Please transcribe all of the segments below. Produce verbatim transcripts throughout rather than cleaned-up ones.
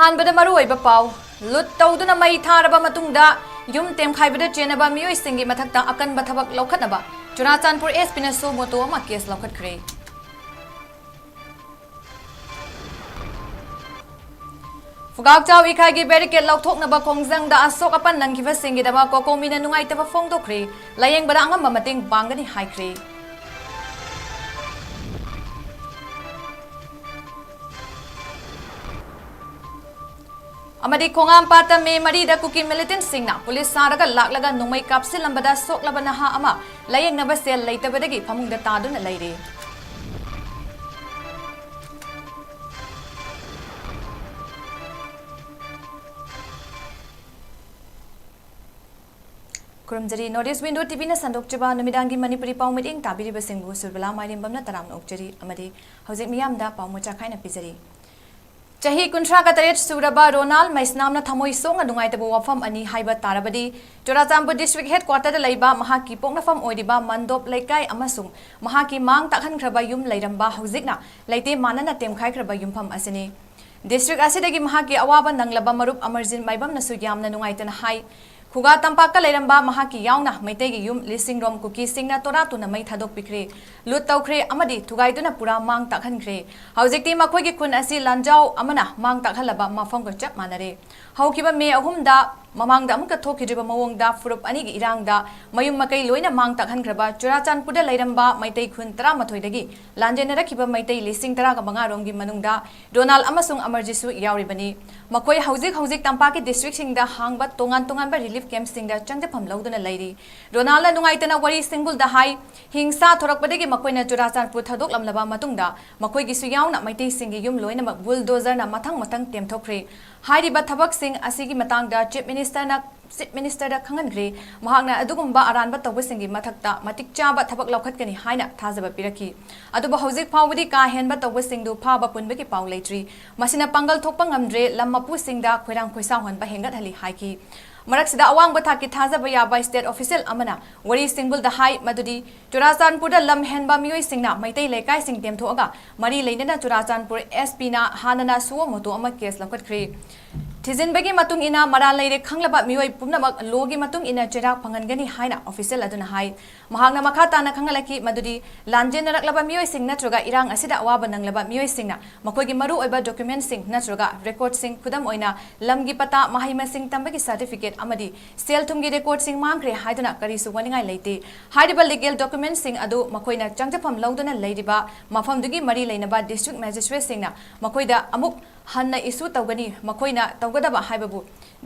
ꯑꯍꯥꯟꯕꯗ ꯃꯔꯨꯑꯣꯏꯕ ꯄꯥꯎ꯫ ꯂꯨꯠ ꯇꯧꯗꯨꯅ ꯃꯩ ꯊꯥꯔꯕ ꯃꯇꯨꯡꯗ ꯌꯨꯝ ꯇꯦꯝꯈꯥꯏꯕꯗ ꯆꯦꯟꯅꯕ ꯃꯤꯑꯣꯏꯁꯤꯡꯒꯤ ꯃꯊꯛꯇ ꯑꯀꯟꯕ ꯊꯕꯛ ꯂꯧꯈꯠꯅꯕ ꯆꯨꯔꯥꯆꯥꯟꯄꯨꯔ SP ꯅ suo moto ꯑꯃ case ꯂꯧꯈꯠꯈ꯭ꯔꯦ꯫ ꯐꯨꯒꯥꯛꯆꯥꯎ ꯏꯈꯥꯏꯒꯤ barricade ꯂꯧꯊꯣꯛꯅꯕ ꯈꯣꯡꯖꯪꯗ ꯑꯁꯣꯛ ꯑꯄꯟ ꯅꯪꯈꯤꯕꯁꯤꯡꯒꯤꯗꯃꯛ COCOMI ꯅ ꯅꯨꯡꯉꯥꯏꯇꯕ ꯐꯣꯡꯗꯣꯛꯈ꯭ꯔꯦ꯫ ꯂꯥꯌꯦꯡꯕꯗ ꯑꯉꯝꯕ ꯃꯇꯦꯡ ꯄꯥꯡꯒꯅꯤ ꯍꯥꯏꯈ꯭ꯔꯦ꯫ ꯑꯃꯗꯤ ꯈꯣꯡꯉꯥꯝꯄꯥꯠꯇ May ꯃꯔꯤꯗ ꯀꯨꯀꯤ militant ꯁꯤꯡꯅ ꯄꯨꯂꯤꯁ ꯁꯥꯔꯒ ꯂꯥꯛꯂꯒ ꯅꯣꯡꯃꯩ ꯀꯥꯞꯁꯤꯜꯂꯝꯕꯗ ꯁꯣꯛꯂꯕ ꯅꯍꯥ ꯑꯃ ꯂꯥꯌꯦꯡꯅꯕ ꯁꯦꯜ ꯂꯩꯇꯕꯗꯒꯤ ꯐꯃꯨꯡꯗ ꯇꯥꯗꯨꯅ ꯂꯩꯔꯦ꯫ ꯈꯨꯔꯨꯝꯖꯔꯤ꯫ North East Window TV ꯅ ꯁꯟꯗꯣꯛꯆꯕ ꯅꯨꯃꯤꯗꯥꯡꯒꯤ ꯃꯅꯤꯄꯨꯔꯤ ꯄꯥꯎ ꯃꯤꯠꯌꯦꯡ ꯇꯥꯕꯤꯔꯤꯕꯁꯤꯡꯕꯨ ꯁꯨꯔꯕꯂꯥ ꯃꯥꯏꯔꯦꯝꯕꯝꯅ ꯇꯔꯥꯝꯅ ꯑꯣꯛꯆꯔꯤ ꯑꯃꯗꯤ ꯍꯧꯖꯤꯛ ꯃꯤꯌꯥꯝꯗ ꯄꯥꯎ ꯃꯆꯥ ꯈꯥꯏꯅ ꯄꯤꯖꯔꯤ꯫ ꯆꯍꯤ ꯀꯨꯟꯊ꯭ꯔꯥꯒ ꯇꯔꯦꯠ ꯁꯨꯔꯕ ꯔꯣꯅꯥꯜ ꯃꯩꯁꯅꯥꯝꯅ ꯊꯃꯣꯏ ꯁꯣꯛꯅ ꯅꯨꯡꯉꯥꯏꯇꯕ ꯋꯥꯐꯝ ꯑꯅꯤ ꯍꯥꯏꯕ ꯇꯥꯔꯕꯗꯤ, ꯆꯨꯔꯥꯆꯥꯟꯄꯨꯔ district headquarter ꯗ ꯂꯩꯕ ꯃꯍꯥꯛꯀꯤ ꯄꯣꯛꯅꯐꯝ ꯑꯣꯏꯔꯤꯕ ꯃꯟꯗꯣꯞ ꯂꯩꯀꯥꯏ ꯑꯃꯁꯨꯡ ꯃꯍꯥꯛꯀꯤ ꯃꯥꯡ ꯇꯥꯛꯍꯟꯈ꯭ꯔꯕ ꯌꯨꯝ ꯂꯩꯔꯝꯕ ꯍꯧꯖꯤꯛꯅ ꯂꯩꯇꯦ ꯃꯥꯟꯅꯅ ꯇꯦꯝꯈꯥꯏꯈ꯭ꯔꯕ ꯌꯨꯝꯐꯝ ꯑꯁꯤꯅꯤ꯫ District ꯑꯁꯤꯗꯒꯤ ꯃꯍꯥꯛꯀꯤ ꯑꯋꯥꯕ ꯅꯪꯂꯕ ꯃꯔꯨꯞ ꯑꯃꯔꯖꯤꯠ ꯃꯥꯏꯕꯝꯅꯁꯨ ꯌꯥꯝꯅ ꯅꯨꯡꯉꯥꯏꯇꯅ ꯍꯥꯏ, ꯈꯨꯒꯥ ꯇꯝꯄꯥꯛꯇ ꯂꯩꯔꯝꯕ ꯃꯍꯥꯛꯀꯤ ꯌꯥꯎꯅ ꯃꯩꯇꯩꯒꯤ ꯌꯨꯝ ꯂꯤꯁꯤꯡ ꯔꯣꯝ ꯀꯨꯀꯤꯁꯤꯡꯅ ꯇꯣꯔꯥ ꯇꯨꯅ ꯃꯩ ꯊꯥꯗꯣꯛꯄꯤꯈ꯭ꯔꯦ, ꯂꯨꯠ ꯇꯧꯈ꯭ꯔꯦ ꯑꯃꯗꯤ ꯊꯨꯒꯥꯏꯗꯨꯅ ꯄꯨꯔꯥ ꯃꯥꯡ ꯇꯥꯛꯍꯟꯈ꯭ꯔꯦ꯫ ꯍꯧꯖꯤꯛꯇꯤ ꯃꯈꯣꯏꯒꯤ ꯈꯨꯟ ꯑꯁꯤ ꯂꯥꯟꯖꯥꯎ ꯑꯃꯅ ꯃꯥꯡ ꯇꯥꯛꯍꯜꯂꯕ ꯃꯐꯝꯒ ꯆꯞ ꯃꯥꯟꯅꯔꯦ꯫ ꯍꯧꯈꯤꯕ May ꯑꯍꯨꯝꯗ ꯃꯃꯥꯡꯗ ꯑꯃꯨꯛꯀ ꯊꯣꯛꯈꯤꯗ꯭ꯔꯤꯕ ꯃꯑꯣꯡꯗ ꯐꯨꯔꯨꯞ ꯑꯅꯤꯒꯤ ꯏꯔꯥꯡꯗ ꯃꯌꯨꯝ ꯃꯀꯩ ꯂꯣꯏꯅ ꯃꯥꯡ ꯇꯥꯛꯍꯟꯈ꯭ꯔꯕ ꯆꯨꯔꯥꯆꯥꯟꯄꯨꯔꯗ ꯂꯩꯔꯝꯕ ꯃꯩꯇꯩ ꯈꯨꯟ ꯇꯔꯥꯃꯥꯊꯣꯏꯗꯒꯤ ꯂꯥꯟꯖꯦꯟꯅꯔꯛꯈꯤꯕ ꯃꯩꯇꯩ ꯂꯤꯁꯤꯡ ꯇꯔꯥꯒ ꯃꯉꯥ ꯔꯣꯝꯒꯤ ꯃꯅꯨꯡꯗ ꯔꯣꯅꯥꯜ ꯑꯃꯁꯨꯡ ꯑꯃꯔꯖꯤꯠꯁꯨ ꯌꯥꯎꯔꯤꯕꯅꯤ꯫ ꯃꯈꯣꯏ ꯍꯧꯖꯤꯛ ꯍꯧꯖꯤꯛ ꯇꯝꯄꯥꯛꯀꯤ district ꯁꯤꯡꯗ ꯍꯥꯡꯕ ꯇꯣꯉꯥꯟ ꯇꯣꯉꯥꯟꯕ relief camp ꯁꯤꯡꯗ ꯆꯪꯖꯐꯝ ꯂꯧꯗꯨꯅ ꯂꯩꯔꯤ꯫ ꯔꯣꯅꯥꯜꯅ ꯅꯨꯡꯉꯥꯏꯇꯅ ꯋꯥꯔꯤ ꯁꯤꯡꯕꯨꯜꯗ ꯍꯥꯏ, ꯍꯤꯡꯁꯥ ꯊꯣꯔꯛꯄꯗꯒꯤ ꯃꯈꯣꯏꯅ ꯆꯨꯔꯥꯆꯥꯟꯄꯨꯔ ꯊꯥꯗꯣꯛꯂꯝꯂꯕ ꯃꯇꯨꯡꯗ ꯃꯈꯣꯏꯒꯤꯁꯨ ꯌꯥꯎꯅ ꯃꯩꯇꯩꯁꯤꯡꯒꯤ ꯌꯨꯝ ꯂꯣꯏꯅꯃꯛ bulldozerꯅ ꯃꯊꯪ ꯃꯊꯪ ꯇꯦꯝꯊꯣꯛꯈ꯭ꯔꯦ꯫ ꯍꯥꯏꯔꯤꯕ ꯊꯕꯛꯁꯤꯡ ꯑꯁꯤꯒꯤ ꯃꯇꯥꯡꯗ Chief Ministerꯅ Chief Ministerꯗ ꯈꯪꯍꯟꯈ꯭ꯔꯦ꯫ ꯃꯍꯥꯛꯅ ꯑꯗꯨꯒꯨꯝꯕ ꯑꯔꯥꯟꯕ ꯇꯧꯕꯁꯤꯡꯒꯤ ꯃꯊꯛꯇ ꯃꯇꯤꯛ ꯆꯥꯕ ꯊꯕꯛ ꯂꯧꯈꯠꯀꯅꯤ ꯍꯥꯏꯅ ꯊꯥꯖꯕ ꯄꯤꯔꯛꯈꯤ꯫ ꯑꯗꯨꯕꯨ ꯍꯧꯖꯤꯛ ꯐꯥꯎꯕꯗꯤ ꯀꯥ ꯍꯦꯟꯕ ꯇꯧꯕꯁꯤꯡꯗꯨ ꯐꯥꯕ ꯄꯨꯟꯕꯒꯤ ꯄꯥꯎ ꯂꯩꯇ꯭ꯔꯤ꯫ ꯃꯁꯤꯅ ꯄꯥꯡꯒꯜ ꯊꯣꯛꯄ ꯉꯝꯗ꯭ꯔꯦ, ꯂꯝ ꯃꯄꯨꯁꯤꯡꯗ ꯈꯣꯏꯔꯥꯡ ꯈꯣꯏꯁꯥꯎꯍꯟꯕ ꯍꯦꯟꯒꯠꯍꯜꯂꯤ ꯍꯥꯏꯈꯤ꯫ ꯃꯔꯛꯁꯤꯗ ꯑꯋꯥꯡꯕ ꯊꯥꯛꯀꯤ ꯊꯥꯖꯕ ꯌꯥꯕ state official ꯑꯃꯅ ꯋꯥꯔꯤ ꯁꯤꯡꯕꯨꯜꯗ ꯍꯥꯏ ꯃꯗꯨꯗꯤ ꯆꯨꯔꯥꯆꯥꯟꯄꯨꯔꯗ ꯂꯝ ꯍꯦꯟꯕ ꯃꯤꯑꯣꯏꯁꯤꯡꯅ ꯃꯩꯇꯩ ꯂꯩꯀꯥꯏꯁꯤꯡ ꯇꯦꯝꯊꯣꯛꯑꯒ ꯃꯔꯤ ꯂꯩꯅꯅ ꯆꯨꯔꯥꯆꯥꯟꯄꯨꯔ S Pꯅ ꯍꯥꯟꯅꯅ suo motu ꯑꯃ case ꯂꯧꯈꯠꯈ꯭ꯔꯦ꯫ ꯊꯤꯖꯤꯟꯕꯒꯤ ꯃꯇꯨꯡ ꯏꯟꯅ ꯃꯔꯥꯜ ꯂꯩꯔꯦ ꯈꯪꯂꯕ ꯃꯤꯑꯣꯏ ꯄꯨꯝꯅꯃꯛ lawꯒꯤ ꯃꯇꯨꯡ ꯏꯟꯅ ꯆꯩꯔꯥꯛ ꯐꯪꯍꯟꯒꯅꯤ ꯍꯥꯏꯅ official ꯑꯗꯨꯅ ꯍꯥꯏ꯫ ꯃꯍꯥꯛꯅ ꯃꯈꯥ ꯇꯥꯅ ꯈꯪꯍꯜꯂꯛꯈꯤ ꯃꯗꯨꯗꯤ ꯂꯥꯟꯖꯦꯟꯅꯔꯛꯂꯕ ꯃꯤꯑꯣꯏꯁꯤꯡ ꯅꯠꯇ꯭ꯔꯒ ꯏꯔꯥꯡ ꯑꯁꯤꯗ ꯑꯋꯥꯕ ꯅꯪꯂꯕ ꯃꯤꯑꯣꯏꯁꯤꯡꯅ ꯃꯈꯣꯏꯒꯤ ꯃꯔꯨꯑꯣꯏꯕ documentꯁꯤꯡ ꯅꯠꯇ꯭ꯔꯒ recordꯁꯤꯡ, ꯈꯨꯗꯝ ꯑꯣꯏꯅ ꯂꯝꯒꯤ ꯄꯇꯥ, ꯃꯍꯩ ꯃꯁꯤꯡ ꯇꯝꯕꯒꯤ certificate ꯑꯃꯗꯤ ꯁꯦꯜ ꯊꯨꯝꯒꯤ recordꯁꯤꯡ ꯃꯥꯡꯈ꯭ꯔꯦ ꯍꯥꯏꯗꯨꯅ ꯀꯔꯤꯁꯨ ꯋꯥꯅꯤꯡꯉꯥꯏ ꯂꯩꯇꯦ꯫ ꯍꯥꯏꯔꯤꯕ legal documentꯁꯤꯡ ꯑꯗꯨ ꯃꯈꯣꯏꯅ ꯆꯪꯖꯐꯝ ꯂꯧꯗꯨꯅ ꯂꯩꯔꯤꯕ ꯃꯐꯝꯗꯨꯒꯤ ꯃꯔꯤ ꯂꯩꯅꯕ district magistrateꯁꯤꯡꯅ ꯃꯈꯣꯏꯗ ꯑꯃꯨꯛ ꯍꯟꯅ issue ꯇꯧꯒꯅꯤ꯫ ꯃꯈꯣꯏꯅ ꯇꯧꯒꯗꯕ ꯍꯥꯏꯕꯕꯨ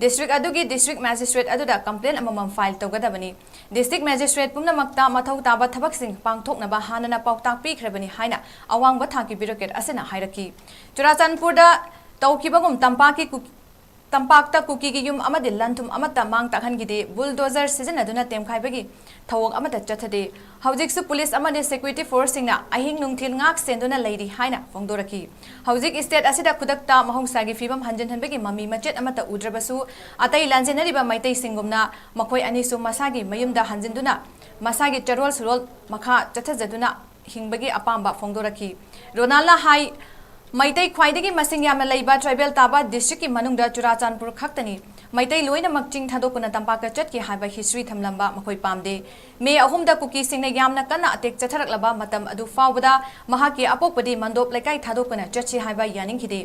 district ꯑꯗꯨꯒꯤ district magistrate ꯑꯗꯨꯗ complaint ꯑꯃꯃꯝ file ꯇꯧꯒꯗꯕꯅꯤ꯫ District magistrate ꯄꯨꯝꯅꯃꯛꯇ ꯃꯊꯧ ꯇꯥꯕ ꯊꯕꯛꯁꯤꯡ ꯄꯥꯡꯊꯣꯛꯅꯕ ꯍꯥꯟꯅꯅ ꯄꯥꯎꯇꯥꯛ ꯄꯤꯈ꯭ꯔꯕꯅꯤ ꯍꯥꯏꯅ ꯑꯋꯥꯡꯕ ꯊꯥꯛꯀꯤ bureaucrat ꯑꯁꯤꯅ ꯍꯥꯏꯔꯛꯈꯤ꯫ ꯆꯨꯔꯥꯆꯥꯟꯄꯨꯔꯗ ꯇꯧꯈꯤꯕꯒꯨꯝ ꯇꯝꯄꯥꯛꯀꯤ ꯀꯨ-, ꯇꯝꯄꯥꯛꯇ ꯀꯨꯀꯤꯒꯤ ꯌꯨꯝ ꯑꯃꯗꯤ ꯂꯟ ꯊꯨꯝ ꯑꯃꯠꯇ ꯃꯥꯡ ꯇꯥꯛꯍꯟꯈꯤꯗꯦ꯫ Bulldozer ꯁꯤꯖꯤꯟꯅꯗꯨꯅ ꯇꯦꯝꯈꯥꯏꯕꯒꯤ ꯊꯧꯑꯣꯡ ꯑꯃꯠꯇ ꯆꯠꯊꯗꯦ꯫ ꯍꯧꯖꯤꯛꯁꯨ police ꯑꯃꯗꯤ security forceꯁꯤꯡꯅ ꯑꯍꯤꯡ ꯅꯨꯡꯊꯤꯜ ꯉꯥꯛ ꯁꯦꯟꯗꯨꯅ ꯂꯩꯔꯤ ꯍꯥꯏꯅ ꯐꯣꯡꯗꯣꯔꯛꯈꯤ꯫ ꯍꯧꯖꯤꯛ state ꯑꯁꯤꯗ ꯈꯨꯗꯛꯇ ꯃꯍꯧꯁꯥꯒꯤ ꯐꯤꯕꯝ ꯍꯟꯖꯤꯟꯍꯟꯕꯒꯤ ꯃꯃꯤ ꯃꯆꯦꯠ ꯑꯃꯠꯇ ꯎꯗ꯭ꯔꯕꯁꯨ, ꯑꯇꯩ ꯂꯥꯟꯖꯦꯟꯅꯔꯤꯕ ꯃꯩꯇꯩꯁꯤꯡꯒꯨꯝꯅ ꯃꯈꯣꯏ ꯑꯅꯤꯁꯨ ꯃꯁꯥꯒꯤ ꯃꯌꯨꯝꯗ ꯍꯟꯖꯤꯟꯗꯨꯅ ꯃꯁꯥꯒꯤ ꯆꯔꯣꯜ ꯁꯨꯔꯣꯜ ꯃꯈꯥ ꯆꯠꯊꯖꯗꯨꯅ ꯍꯤꯡꯕꯒꯤ ꯑꯄꯥꯝꯕ ꯐꯣꯡꯗꯣꯔꯛꯈꯤ꯫ ꯔꯣꯅꯥꯜꯅ ꯍꯥꯏ, ꯃꯩꯇꯩ ꯈ꯭ꯋꯥꯏꯗꯒꯤ ꯃꯁꯤꯡ ꯌꯥꯝꯅ ꯂꯩꯕ tribal ꯇꯥꯕ districtꯀꯤ ꯃꯅꯨꯡꯗ ꯆꯨꯔꯥꯆꯥꯟꯄꯨꯔ ꯈꯛꯇꯅꯤ꯫ ꯃꯩꯇꯩ ꯂꯣꯏꯅꯃꯛ ꯆꯤꯡ ꯊꯥꯗꯣꯛꯇꯨꯅ ꯇꯝꯄꯥꯛꯇ ꯆꯠꯈꯤ ꯍꯥꯏꯕ history ꯊꯝꯂꯝꯕ ꯃꯈꯣꯏ ꯄꯥꯝꯗꯦ꯫ May ꯑꯍꯨꯝꯗ ꯀꯨꯀꯤꯁꯤꯡꯅ ꯌꯥꯝꯅ ꯀꯟꯅ attack ꯆꯠꯊꯔꯛꯂꯕ ꯃꯇꯝ ꯑꯗꯨ ꯐꯥꯎꯕꯗ ꯃꯍꯥꯛꯀꯤ ꯑꯄꯣꯛꯄꯗꯤ ꯃꯟꯗꯣꯞ ꯂꯩꯀꯥꯏ ꯊꯥꯗꯣꯛꯇꯨꯅ ꯆꯠꯁꯤ ꯍꯥꯏꯕ ꯌꯥꯅꯤꯡꯈꯤꯗꯦ꯫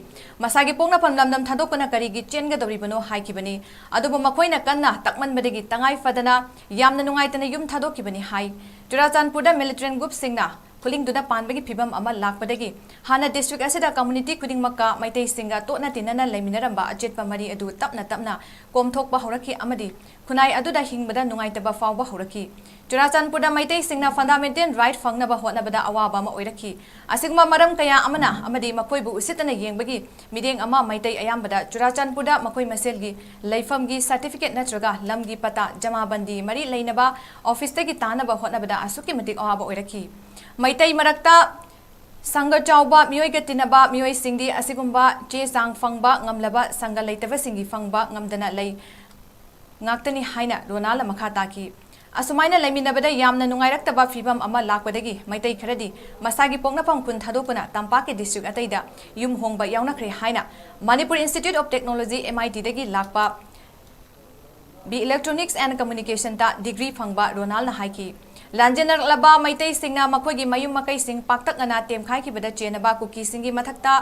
ꯃꯁꯥꯒꯤ ꯄꯣꯛꯅꯐꯝ ꯂꯝꯗꯝ ꯊꯥꯗꯣꯛꯇꯨꯅ ꯀꯔꯤꯒꯤ ꯆꯦꯟꯒꯗꯧꯔꯤꯕꯅꯣ ꯍꯥꯏꯈꯤꯕꯅꯤ꯫ ꯑꯗꯨꯕꯨ ꯃꯈꯣꯏꯅ ꯀꯟꯅ ꯇꯛꯃꯟꯕꯗꯒꯤ ꯇꯉꯥꯏ ꯐꯗꯅ ꯌꯥꯝꯅ ꯅꯨꯡꯉꯥꯏꯇꯅ ꯌꯨꯝ ꯊꯥꯗꯣꯛꯈꯤꯕꯅꯤ ꯍꯥꯏ꯫ ꯆꯨꯔꯥꯆꯥꯟꯄꯨꯔꯗ militant groupꯁꯤꯡꯅ ꯈꯨꯂꯤꯡꯗꯨꯅ ꯄꯥꯟꯕꯒꯤ ꯐꯤꯕꯝ ꯑꯃ ꯂꯥꯛꯄꯗꯒꯤ ꯍꯥꯟꯅ district ꯑꯁꯤꯗ community ꯈꯨꯗꯤꯡꯃꯛꯀ ꯃꯩꯇꯩꯁꯤꯡꯒ ꯇꯣꯠꯅ ꯇꯤꯟꯅꯅ ꯂꯩꯃꯤꯟꯅꯔꯝꯕ ꯑꯆꯦꯠꯄ ꯃꯔꯤ ꯑꯗꯨ ꯇꯞꯅ ꯇꯞꯅ ꯀꯣꯝꯊꯣꯛꯄ ꯍꯧꯔꯛꯈꯤ ꯑꯃꯗꯤ ꯈꯨꯟꯅꯥꯏ ꯑꯗꯨꯗ ꯍꯤꯡꯕꯗ ꯅꯨꯡꯉꯥꯏꯇꯕ ꯐꯥꯎꯕ ꯍꯧꯔꯛꯈꯤ꯫ ꯆꯨꯔꯥꯆꯥꯟꯄꯨꯔꯗ ꯃꯩꯇꯩꯁꯤꯡꯅ fundamental right ꯐꯪꯅꯕ ꯍꯣꯠꯅꯕꯗ ꯑꯋꯥꯕ ꯑꯃ ꯑꯣꯏꯔꯛꯈꯤ꯫ ꯑꯁꯤꯒꯨꯝꯕ ꯃꯔꯝ ꯀꯌꯥ ꯑꯃꯅ ꯑꯃꯗꯤ ꯃꯈꯣꯏꯕꯨ ꯎꯁꯤꯠꯇꯅ ꯌꯦꯡꯕꯒꯤ ꯃꯤꯠꯌꯦꯡ ꯑꯃ ꯃꯩꯇꯩ ꯑꯌꯥꯝꯕꯗ ꯆꯨꯔꯥꯆꯥꯟꯄꯨꯔꯗ ꯃꯈꯣꯏ ꯃꯁꯦꯜꯒꯤ ꯂꯩꯐꯝꯒꯤ certificate ꯅꯠꯇ꯭ꯔꯒ ꯂꯝꯒꯤ ꯄꯇꯥ ꯖꯃꯥꯕꯟꯗꯤ ꯃꯔꯤ ꯂꯩꯅꯕ officeꯇꯒꯤ ꯇꯥꯅꯕ ꯍꯣꯠꯅꯕꯗ ꯑꯁꯨꯛꯀꯤ ꯃꯇꯤꯛ ꯑꯋꯥꯕ ꯑꯣꯏꯔꯛꯈꯤ꯫ ꯃꯩꯇꯩ ꯃꯔꯛꯇ ꯁꯪꯒ ꯆꯥꯎꯕ ꯃꯤꯑꯣꯏꯒ ꯇꯤꯟꯅꯕ ꯃꯤꯑꯣꯏꯁꯤꯡꯗꯤ ꯑꯁꯤꯒꯨꯝꯕ ꯆꯦ ꯆꯥꯡ ꯐꯪꯕ ꯉꯝꯂꯕ ꯁꯪꯒ ꯂꯩꯇꯕꯁꯤꯡꯒꯤ ꯐꯪꯕ ꯉꯝꯗꯅ ꯂꯩ꯫ ꯉꯥꯛꯇꯅꯤ ꯍꯥꯏꯅ ꯔꯣꯅꯥꯜꯅ ꯃꯈꯥ ꯇꯥꯈꯤ꯫ ꯑꯁꯨꯃꯥꯏꯅ ꯂꯩꯃꯤꯟꯅꯕꯗ ꯌꯥꯝꯅ ꯅꯨꯡꯉꯥꯏꯔꯛꯇꯕ ꯐꯤꯕꯝ ꯑꯃ ꯂꯥꯛꯄꯗꯒꯤ ꯃꯩꯇꯩ ꯈꯔꯗꯤ ꯃꯁꯥꯒꯤ ꯄꯣꯛꯅꯐꯝ ꯈꯨꯟ ꯊꯥꯗꯣꯛꯇꯨꯅ ꯇꯝꯄꯥꯛꯀꯤ ꯗꯤꯁꯇ꯭ꯔꯤꯛ ꯑꯇꯩꯗ ꯌꯨꯝ ꯍꯣꯡꯕ ꯌꯥꯎꯅꯈ꯭ꯔꯦ ꯍꯥꯏꯅ Manipur institute of technology, M I ꯇꯤꯗꯒꯤ ꯂꯥꯛꯄ ꯕꯤ ꯏꯂꯦꯛꯇ꯭ꯔꯣꯅꯤꯛꯁ ꯑꯦꯟ ꯀꯝꯃ꯭ꯌꯨꯅꯤꯀꯦꯁꯟꯗ ꯗꯤꯒ꯭ꯔꯤ ꯐꯪꯕ ꯔꯣꯅꯥꯜꯅ ꯍꯥꯏꯈꯤ꯫ ꯂꯥꯟꯖꯦꯟꯅꯔꯛꯂꯕ ꯃꯩꯇꯩꯁꯤꯡꯅ ꯃꯈꯣꯏꯒꯤ ꯃꯌꯨꯝ ꯃꯀꯩꯁꯤꯡ ꯄꯥꯛꯇꯛꯅꯅ ꯇꯦꯝꯈꯥꯏꯈꯤꯕꯗ ꯆꯦꯟꯅꯕ ꯀꯨꯀꯤꯁꯤꯡꯒꯤ ꯃꯊꯛꯇ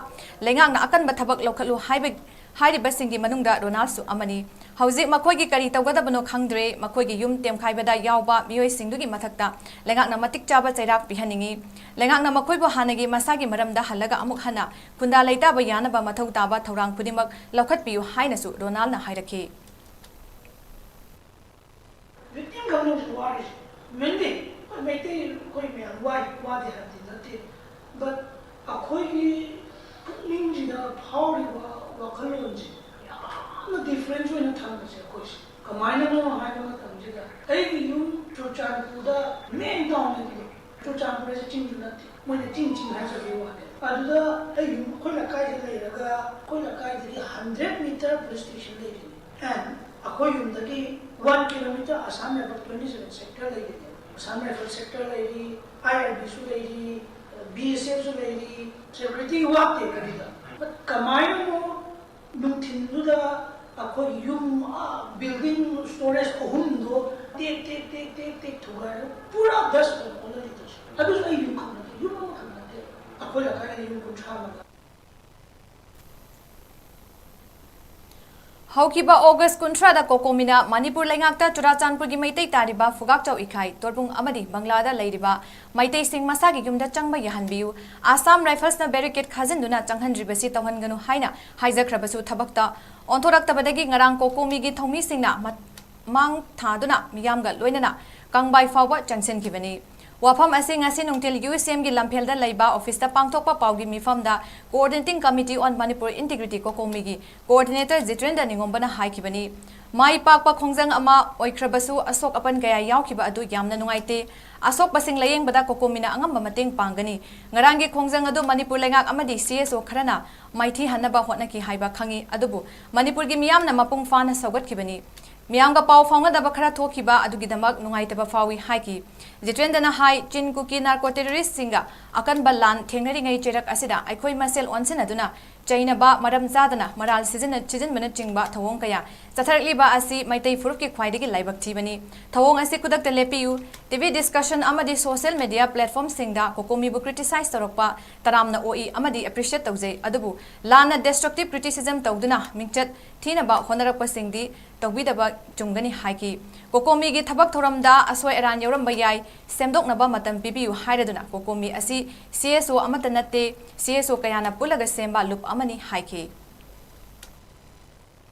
ꯂꯩꯉꯥꯛꯅ ꯑꯀꯟꯕ ꯊꯕꯛ ꯂꯧꯈꯠꯂꯨ ꯍꯥꯏꯕ, ꯍꯥꯏꯔꯤꯕꯁꯤꯡꯒꯤ ꯃꯅꯨꯡꯗ ꯔꯣꯅꯥꯜꯁꯨ ꯑꯃꯅꯤ꯫ ꯍꯧꯖꯤꯛ ꯃꯈꯣꯏꯒꯤ ꯀꯔꯤ ꯇꯧꯒꯗꯕꯅꯣ ꯈꯪꯗ꯭ꯔꯦ꯫ ꯃꯈꯣꯏꯒꯤ ꯌꯨꯝ ꯇꯦꯝꯈꯥꯏꯕꯗ ꯌꯥꯎꯕ ꯃꯤꯑꯣꯏꯁꯤꯡꯗꯨꯒꯤ ꯃꯊꯛꯇ ꯂꯩꯉꯥꯛꯅ ꯃꯇꯤꯛ ꯆꯥꯕ ꯆꯩꯔꯥꯛ ꯄꯤꯍꯟꯅꯤꯡꯏ꯫ ꯂꯩꯉꯥꯛꯅ ꯃꯈꯣꯏꯕꯨ ꯍꯥꯟꯅꯒꯤ ꯃꯁꯥꯒꯤ ꯃꯔꯝꯗ ꯍꯜꯂꯒ ꯑꯃꯨꯛ ꯍꯟꯅ ꯈꯨꯟꯗꯥ ꯂꯩꯇꯥꯕ ꯌꯥꯅꯕ ꯃꯊꯧ ꯇꯥꯕ ꯊꯧꯔꯥꯡ ꯈꯨꯗꯤꯡꯃꯛ ꯂꯧꯈꯠꯄꯤꯌꯨ ꯍꯥꯏꯅꯁꯨ ꯔꯣꯅꯥꯜꯅ ꯍꯥꯏꯔꯛꯈꯤ꯫ Victim ꯀꯥꯡꯕꯨꯁꯨ ꯋꯥꯔꯤꯁꯦ꯫ Mainly ꯑꯩꯈꯣꯏ ꯃꯩꯇꯩ, ꯑꯩꯈꯣꯏ ꯃꯌꯥꯝ ꯋꯥꯏ, ꯋꯥꯗꯦ ꯍꯥꯏꯕꯗꯤ ꯅꯠꯇꯦ꯫ But ꯑꯩꯈꯣꯏꯒꯤ ꯄꯨꯛꯅꯤꯡꯁꯤꯗ ꯐꯥꯎꯔꯤꯕ ꯋꯥꯈꯜꯂꯣꯟꯁꯦ ꯌꯥꯝꯅ difference ꯑꯣꯏꯅ ꯊꯝꯕꯁꯦ ꯑꯩꯈꯣꯏꯁꯦ꯫ ꯀꯃꯥꯏꯅꯅꯣ ꯍꯥꯏꯕ ꯃꯇꯝꯁꯤꯗ ꯑꯩꯒꯤ ꯌꯨꯝ ꯆꯨꯔꯆꯥꯟꯄꯨꯔꯗ main town ꯅꯠꯇꯦ, ꯆꯨꯔꯆꯥꯟꯄꯨꯔ ꯍꯥꯏꯁꯦ ꯆꯤꯡꯁꯨ ꯅꯠꯇꯦ, ꯃꯣꯏꯅ ꯆꯤꯡ ꯆꯤꯡ ꯍꯥꯏꯖꯕꯒꯤ ꯋꯥꯅꯦ꯫ ꯑꯗꯨꯗ ꯑꯩ ꯌꯨꯝ, ꯑꯩꯈꯣꯏ ꯂꯩꯀꯥꯏꯗ ꯂꯩꯔꯒ ꯑꯩꯈꯣꯏ ꯂꯩꯀꯥꯏꯗꯒꯤ hundred meter police station ꯂꯩꯔꯤꯅꯤ꯫ And ꯑꯩꯈꯣꯏ ꯌꯨꯝꯗꯒꯤ one kilometer Assam Rifle twenty seven sector ꯂꯩꯔꯤꯅꯦ꯫ Assam Rifle sector ꯂꯩꯔꯤ, I R B ꯁꯨ ꯂꯩꯔꯤ, B S F ꯁꯨ ꯂꯩꯔꯤ, security ꯋꯥꯠꯇꯦ ꯀꯔꯤꯗ꯫ But ꯀꯃꯥꯏꯅꯅꯣ ꯅꯨꯡꯊꯤꯟꯗꯨꯗ ꯑꯩꯈꯣꯏ ꯌꯨꯝ, ꯑꯥ, building storage ꯑꯍꯨꯝꯗꯣ ꯇꯦꯛ ꯇꯦꯛ ꯇꯦꯛ ꯇꯦꯛ ꯇꯦꯛ ꯊꯨꯒꯥꯏꯔꯒ ꯄꯨꯔꯥ dust ꯑꯣꯏꯅ ꯑꯣꯜꯍꯜꯂꯤꯗꯨꯁꯨ꯫ ꯑꯗꯨꯁꯨ ꯑꯩ ꯌꯨꯝ ꯈꯛ ꯅꯠꯇꯦ, ꯌꯨꯝ ꯑꯃꯈꯛ ꯅꯠꯇꯦ, ꯑꯩꯈꯣꯏ ꯂꯩꯀꯥꯏꯗ ꯌꯨꯝ ꯀꯨꯟꯊ꯭ꯔꯥ ꯃꯉꯥ꯫ ꯍꯧꯈꯤꯕ ꯑꯣꯒꯁ ꯀꯨꯟꯊ꯭ꯔꯥꯗ ꯀꯣꯀꯣꯃꯤꯅ ꯃꯅꯤꯄꯨꯔ ꯂꯩꯉꯥꯛꯇ ꯆꯨꯔꯥꯆꯥꯟꯄꯨꯔꯒꯤ ꯃꯩꯇꯩ ꯇꯥꯔꯤꯕ ꯐꯨꯒꯥꯛꯆꯥꯎ ꯏꯈꯥꯏ, ꯇꯣꯔꯕꯨꯡ ꯑꯃꯗꯤ ꯕꯪꯂꯥꯗ ꯂꯩꯔꯤꯕ ꯃꯩꯇꯩꯁꯤꯡ ꯃꯁꯥꯒꯤ ꯌꯨꯝꯗ ꯆꯪꯕ ꯌꯥꯍꯟꯕꯤꯌꯨ, Assam Riflesꯅ barricade ꯈꯥꯖꯤꯟꯗꯨꯅ ꯆꯪꯍꯟꯗ꯭ꯔꯤꯕꯁꯤ ꯇꯧꯍꯟꯒꯅꯨ ꯍꯥꯏꯅ ꯍꯥꯏꯖꯈ꯭ꯔꯕꯁꯨ ꯊꯕꯛꯇ ꯑꯣꯟꯊꯣꯔꯛꯇꯕꯗꯒꯤ ꯉꯔꯥꯡ ꯀꯣꯀꯣꯃꯤꯒꯤ ꯊꯧꯃꯤꯁꯤꯡꯅ ꯃ-, ꯃꯥꯡ ꯊꯥꯗꯨꯅ ꯃꯤꯌꯥꯝꯒ ꯂꯣꯏꯅꯅ ꯀꯪꯕꯥꯏ ꯐꯥꯎꯕ ꯆꯪꯁꯤꯟꯈꯤꯕꯅꯤ꯫ ꯋꯥꯐꯝ ꯑꯁꯤ ꯉꯁꯤ ꯅꯨꯡꯊꯤꯜ U C Mꯒꯤ ꯂꯝꯐꯦꯜꯗ ꯂꯩꯕ ꯑꯣꯐꯤꯁꯇ ꯄꯥꯡꯊꯣꯛꯄ ꯄꯥꯎꯒꯤ ꯃꯤꯐꯝꯗ Coordinating Committee on Manipur Integrity ꯀꯣꯀꯣꯃꯤꯒꯤ coordinator Jitendra ꯅꯤꯉꯣꯝꯕꯅ ꯍꯥꯏꯈꯤꯕꯅꯤ꯫ ꯃꯥꯏ ꯄꯥꯛꯄ ꯈꯣꯡꯖꯪ ꯑꯃ ꯑꯣꯏꯈ꯭ꯔꯕꯁꯨ ꯑꯁꯣꯛ ꯑꯄꯟ ꯀꯌꯥ ꯌꯥꯎꯈꯤꯕ ꯑꯗꯨ ꯌꯥꯝꯅ ꯅꯨꯡꯉꯥꯏꯇꯦ꯫ ꯑꯁꯣꯛꯄꯁꯤꯡ ꯂꯥꯌꯦꯡꯕꯗ ꯀꯣꯀꯣꯃꯤꯅ ꯑꯉꯝꯕ ꯃꯇꯦꯡ ꯄꯥꯡꯒꯅꯤ꯫ ꯉꯔꯥꯡꯒꯤ ꯈꯣꯡꯖꯪ ꯑꯗꯨ ꯃꯅꯤꯄꯨꯔ ꯂꯩꯉꯥꯛ ꯑꯃꯗꯤ C S O ꯈꯔꯅ ꯃꯥꯏꯊꯤꯍꯟꯅꯕ ꯍꯣꯠꯅꯈꯤ ꯍꯥꯏꯕ ꯈꯪꯏ, ꯑꯗꯨꯕꯨ ꯃꯅꯤꯄꯨꯔꯒꯤ ꯃꯤꯌꯥꯝꯅ ꯃꯄꯨꯡ ꯐꯥꯅ ꯁꯧꯒꯠꯈꯤꯕꯅꯤ꯫ ꯃꯤꯌꯥꯝꯒ ꯄꯥꯎ ꯐꯥꯎꯅꯗꯕ ꯈꯔ ꯊꯣꯛꯈꯤꯕ ꯑꯗꯨꯒꯤꯗꯃꯛ ꯅꯨꯡꯉꯥꯏꯇꯕ ꯐꯥꯎꯏ ꯍꯥꯏꯈꯤ꯫ ꯖꯤꯇꯦꯟꯗ꯭ꯔꯅ ꯍꯥꯏ, ꯆꯤꯟ ꯀꯨꯀꯤ ꯅꯥꯔꯀꯣ ꯇꯦꯔꯣꯔꯤꯁ꯭ꯠꯁꯤꯡꯒ ꯑꯀꯟꯕ ꯂꯥꯟ ꯊꯦꯡꯅꯔꯤꯉꯩ ꯆꯩꯔꯛ ꯑꯁꯤꯗ ꯑꯩꯈꯣꯏ ꯃꯁꯦꯜ ꯑꯣꯟꯁꯤꯟꯅꯗꯨꯅ ꯆꯩꯅꯕ, ꯃꯔꯝ ꯆꯥꯗꯅ ꯃꯔꯥꯜ ꯁꯤꯖꯤꯟꯅ-, ꯁꯤꯖꯤꯟꯕꯅꯆꯤꯡꯕ ꯊꯧꯑꯣꯡ ꯀꯌꯥ ꯆꯠꯊꯔꯛꯂꯤꯕ ꯑꯁꯤ ꯃꯩꯇꯩ ꯐꯨꯔꯨꯞꯀꯤ ꯈ꯭ꯋꯥꯏꯗꯒꯤ ꯂꯥꯏꯕꯛ ꯊꯤꯕꯅꯤ꯫ ꯊꯧꯑꯣꯡ ꯑꯁꯤ ꯈꯨꯗꯛꯇ ꯂꯦꯞꯄꯤꯌꯨ꯫ ꯇꯤ ꯚꯤ discussion ꯑꯃꯗꯤ social media platformꯁꯤꯡꯗ ꯀꯣꯀꯣꯃꯤꯕꯨ criticize ꯇꯧꯔꯛꯄ ꯇꯔꯥꯝꯅ ꯑꯣꯛꯏ ꯑꯃꯗꯤ appreciate ꯇꯧꯖꯩ, ꯑꯗꯨꯕꯨ ꯂꯥꯟꯅ destructive criticism ꯇꯧꯗꯨꯅ ꯃꯤꯡꯆꯠ ꯊꯤꯅꯕ ꯍꯣꯠꯅꯔꯛꯄꯁꯤꯡꯗꯤ ꯇꯧꯕꯤꯗꯕ ꯆꯨꯝꯒꯅꯤ ꯍꯥꯏꯈꯤ꯫ ꯀꯣꯀꯣꯃꯤꯒꯤ ꯊꯕꯛ ꯊꯧꯔꯝꯗ ꯑꯁꯣꯏ ꯑꯔꯥꯟ ꯌꯥꯎꯔꯝꯕ ꯌꯥꯏ, ꯁꯦꯝꯗꯣꯛꯅꯕ ꯃꯇꯝ ꯄꯤꯕꯤꯌꯨ ꯍꯥꯏꯔꯗꯨꯅ ꯀꯣꯀꯣꯃꯤ ꯑꯁꯤ C S O ꯑꯃꯠꯇ ꯅꯠꯇꯦ, C S O ꯀꯌꯥꯅ ꯄꯨꯜꯂꯒ ꯁꯦꯝꯕ ꯂꯨꯞ ꯑꯃꯅꯤ ꯍꯥꯏꯈꯤ꯫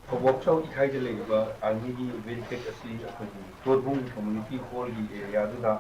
ꯀꯕꯣꯛꯆꯥꯎ ꯏꯊꯥꯏꯗ ꯂꯩꯔꯤꯕ armyꯒꯤ barricade ꯑꯁꯤ ꯑꯩꯈꯣꯏꯒꯤ ꯇꯣꯔꯕꯨꯡ community hallꯒꯤ areaꯗꯨꯗ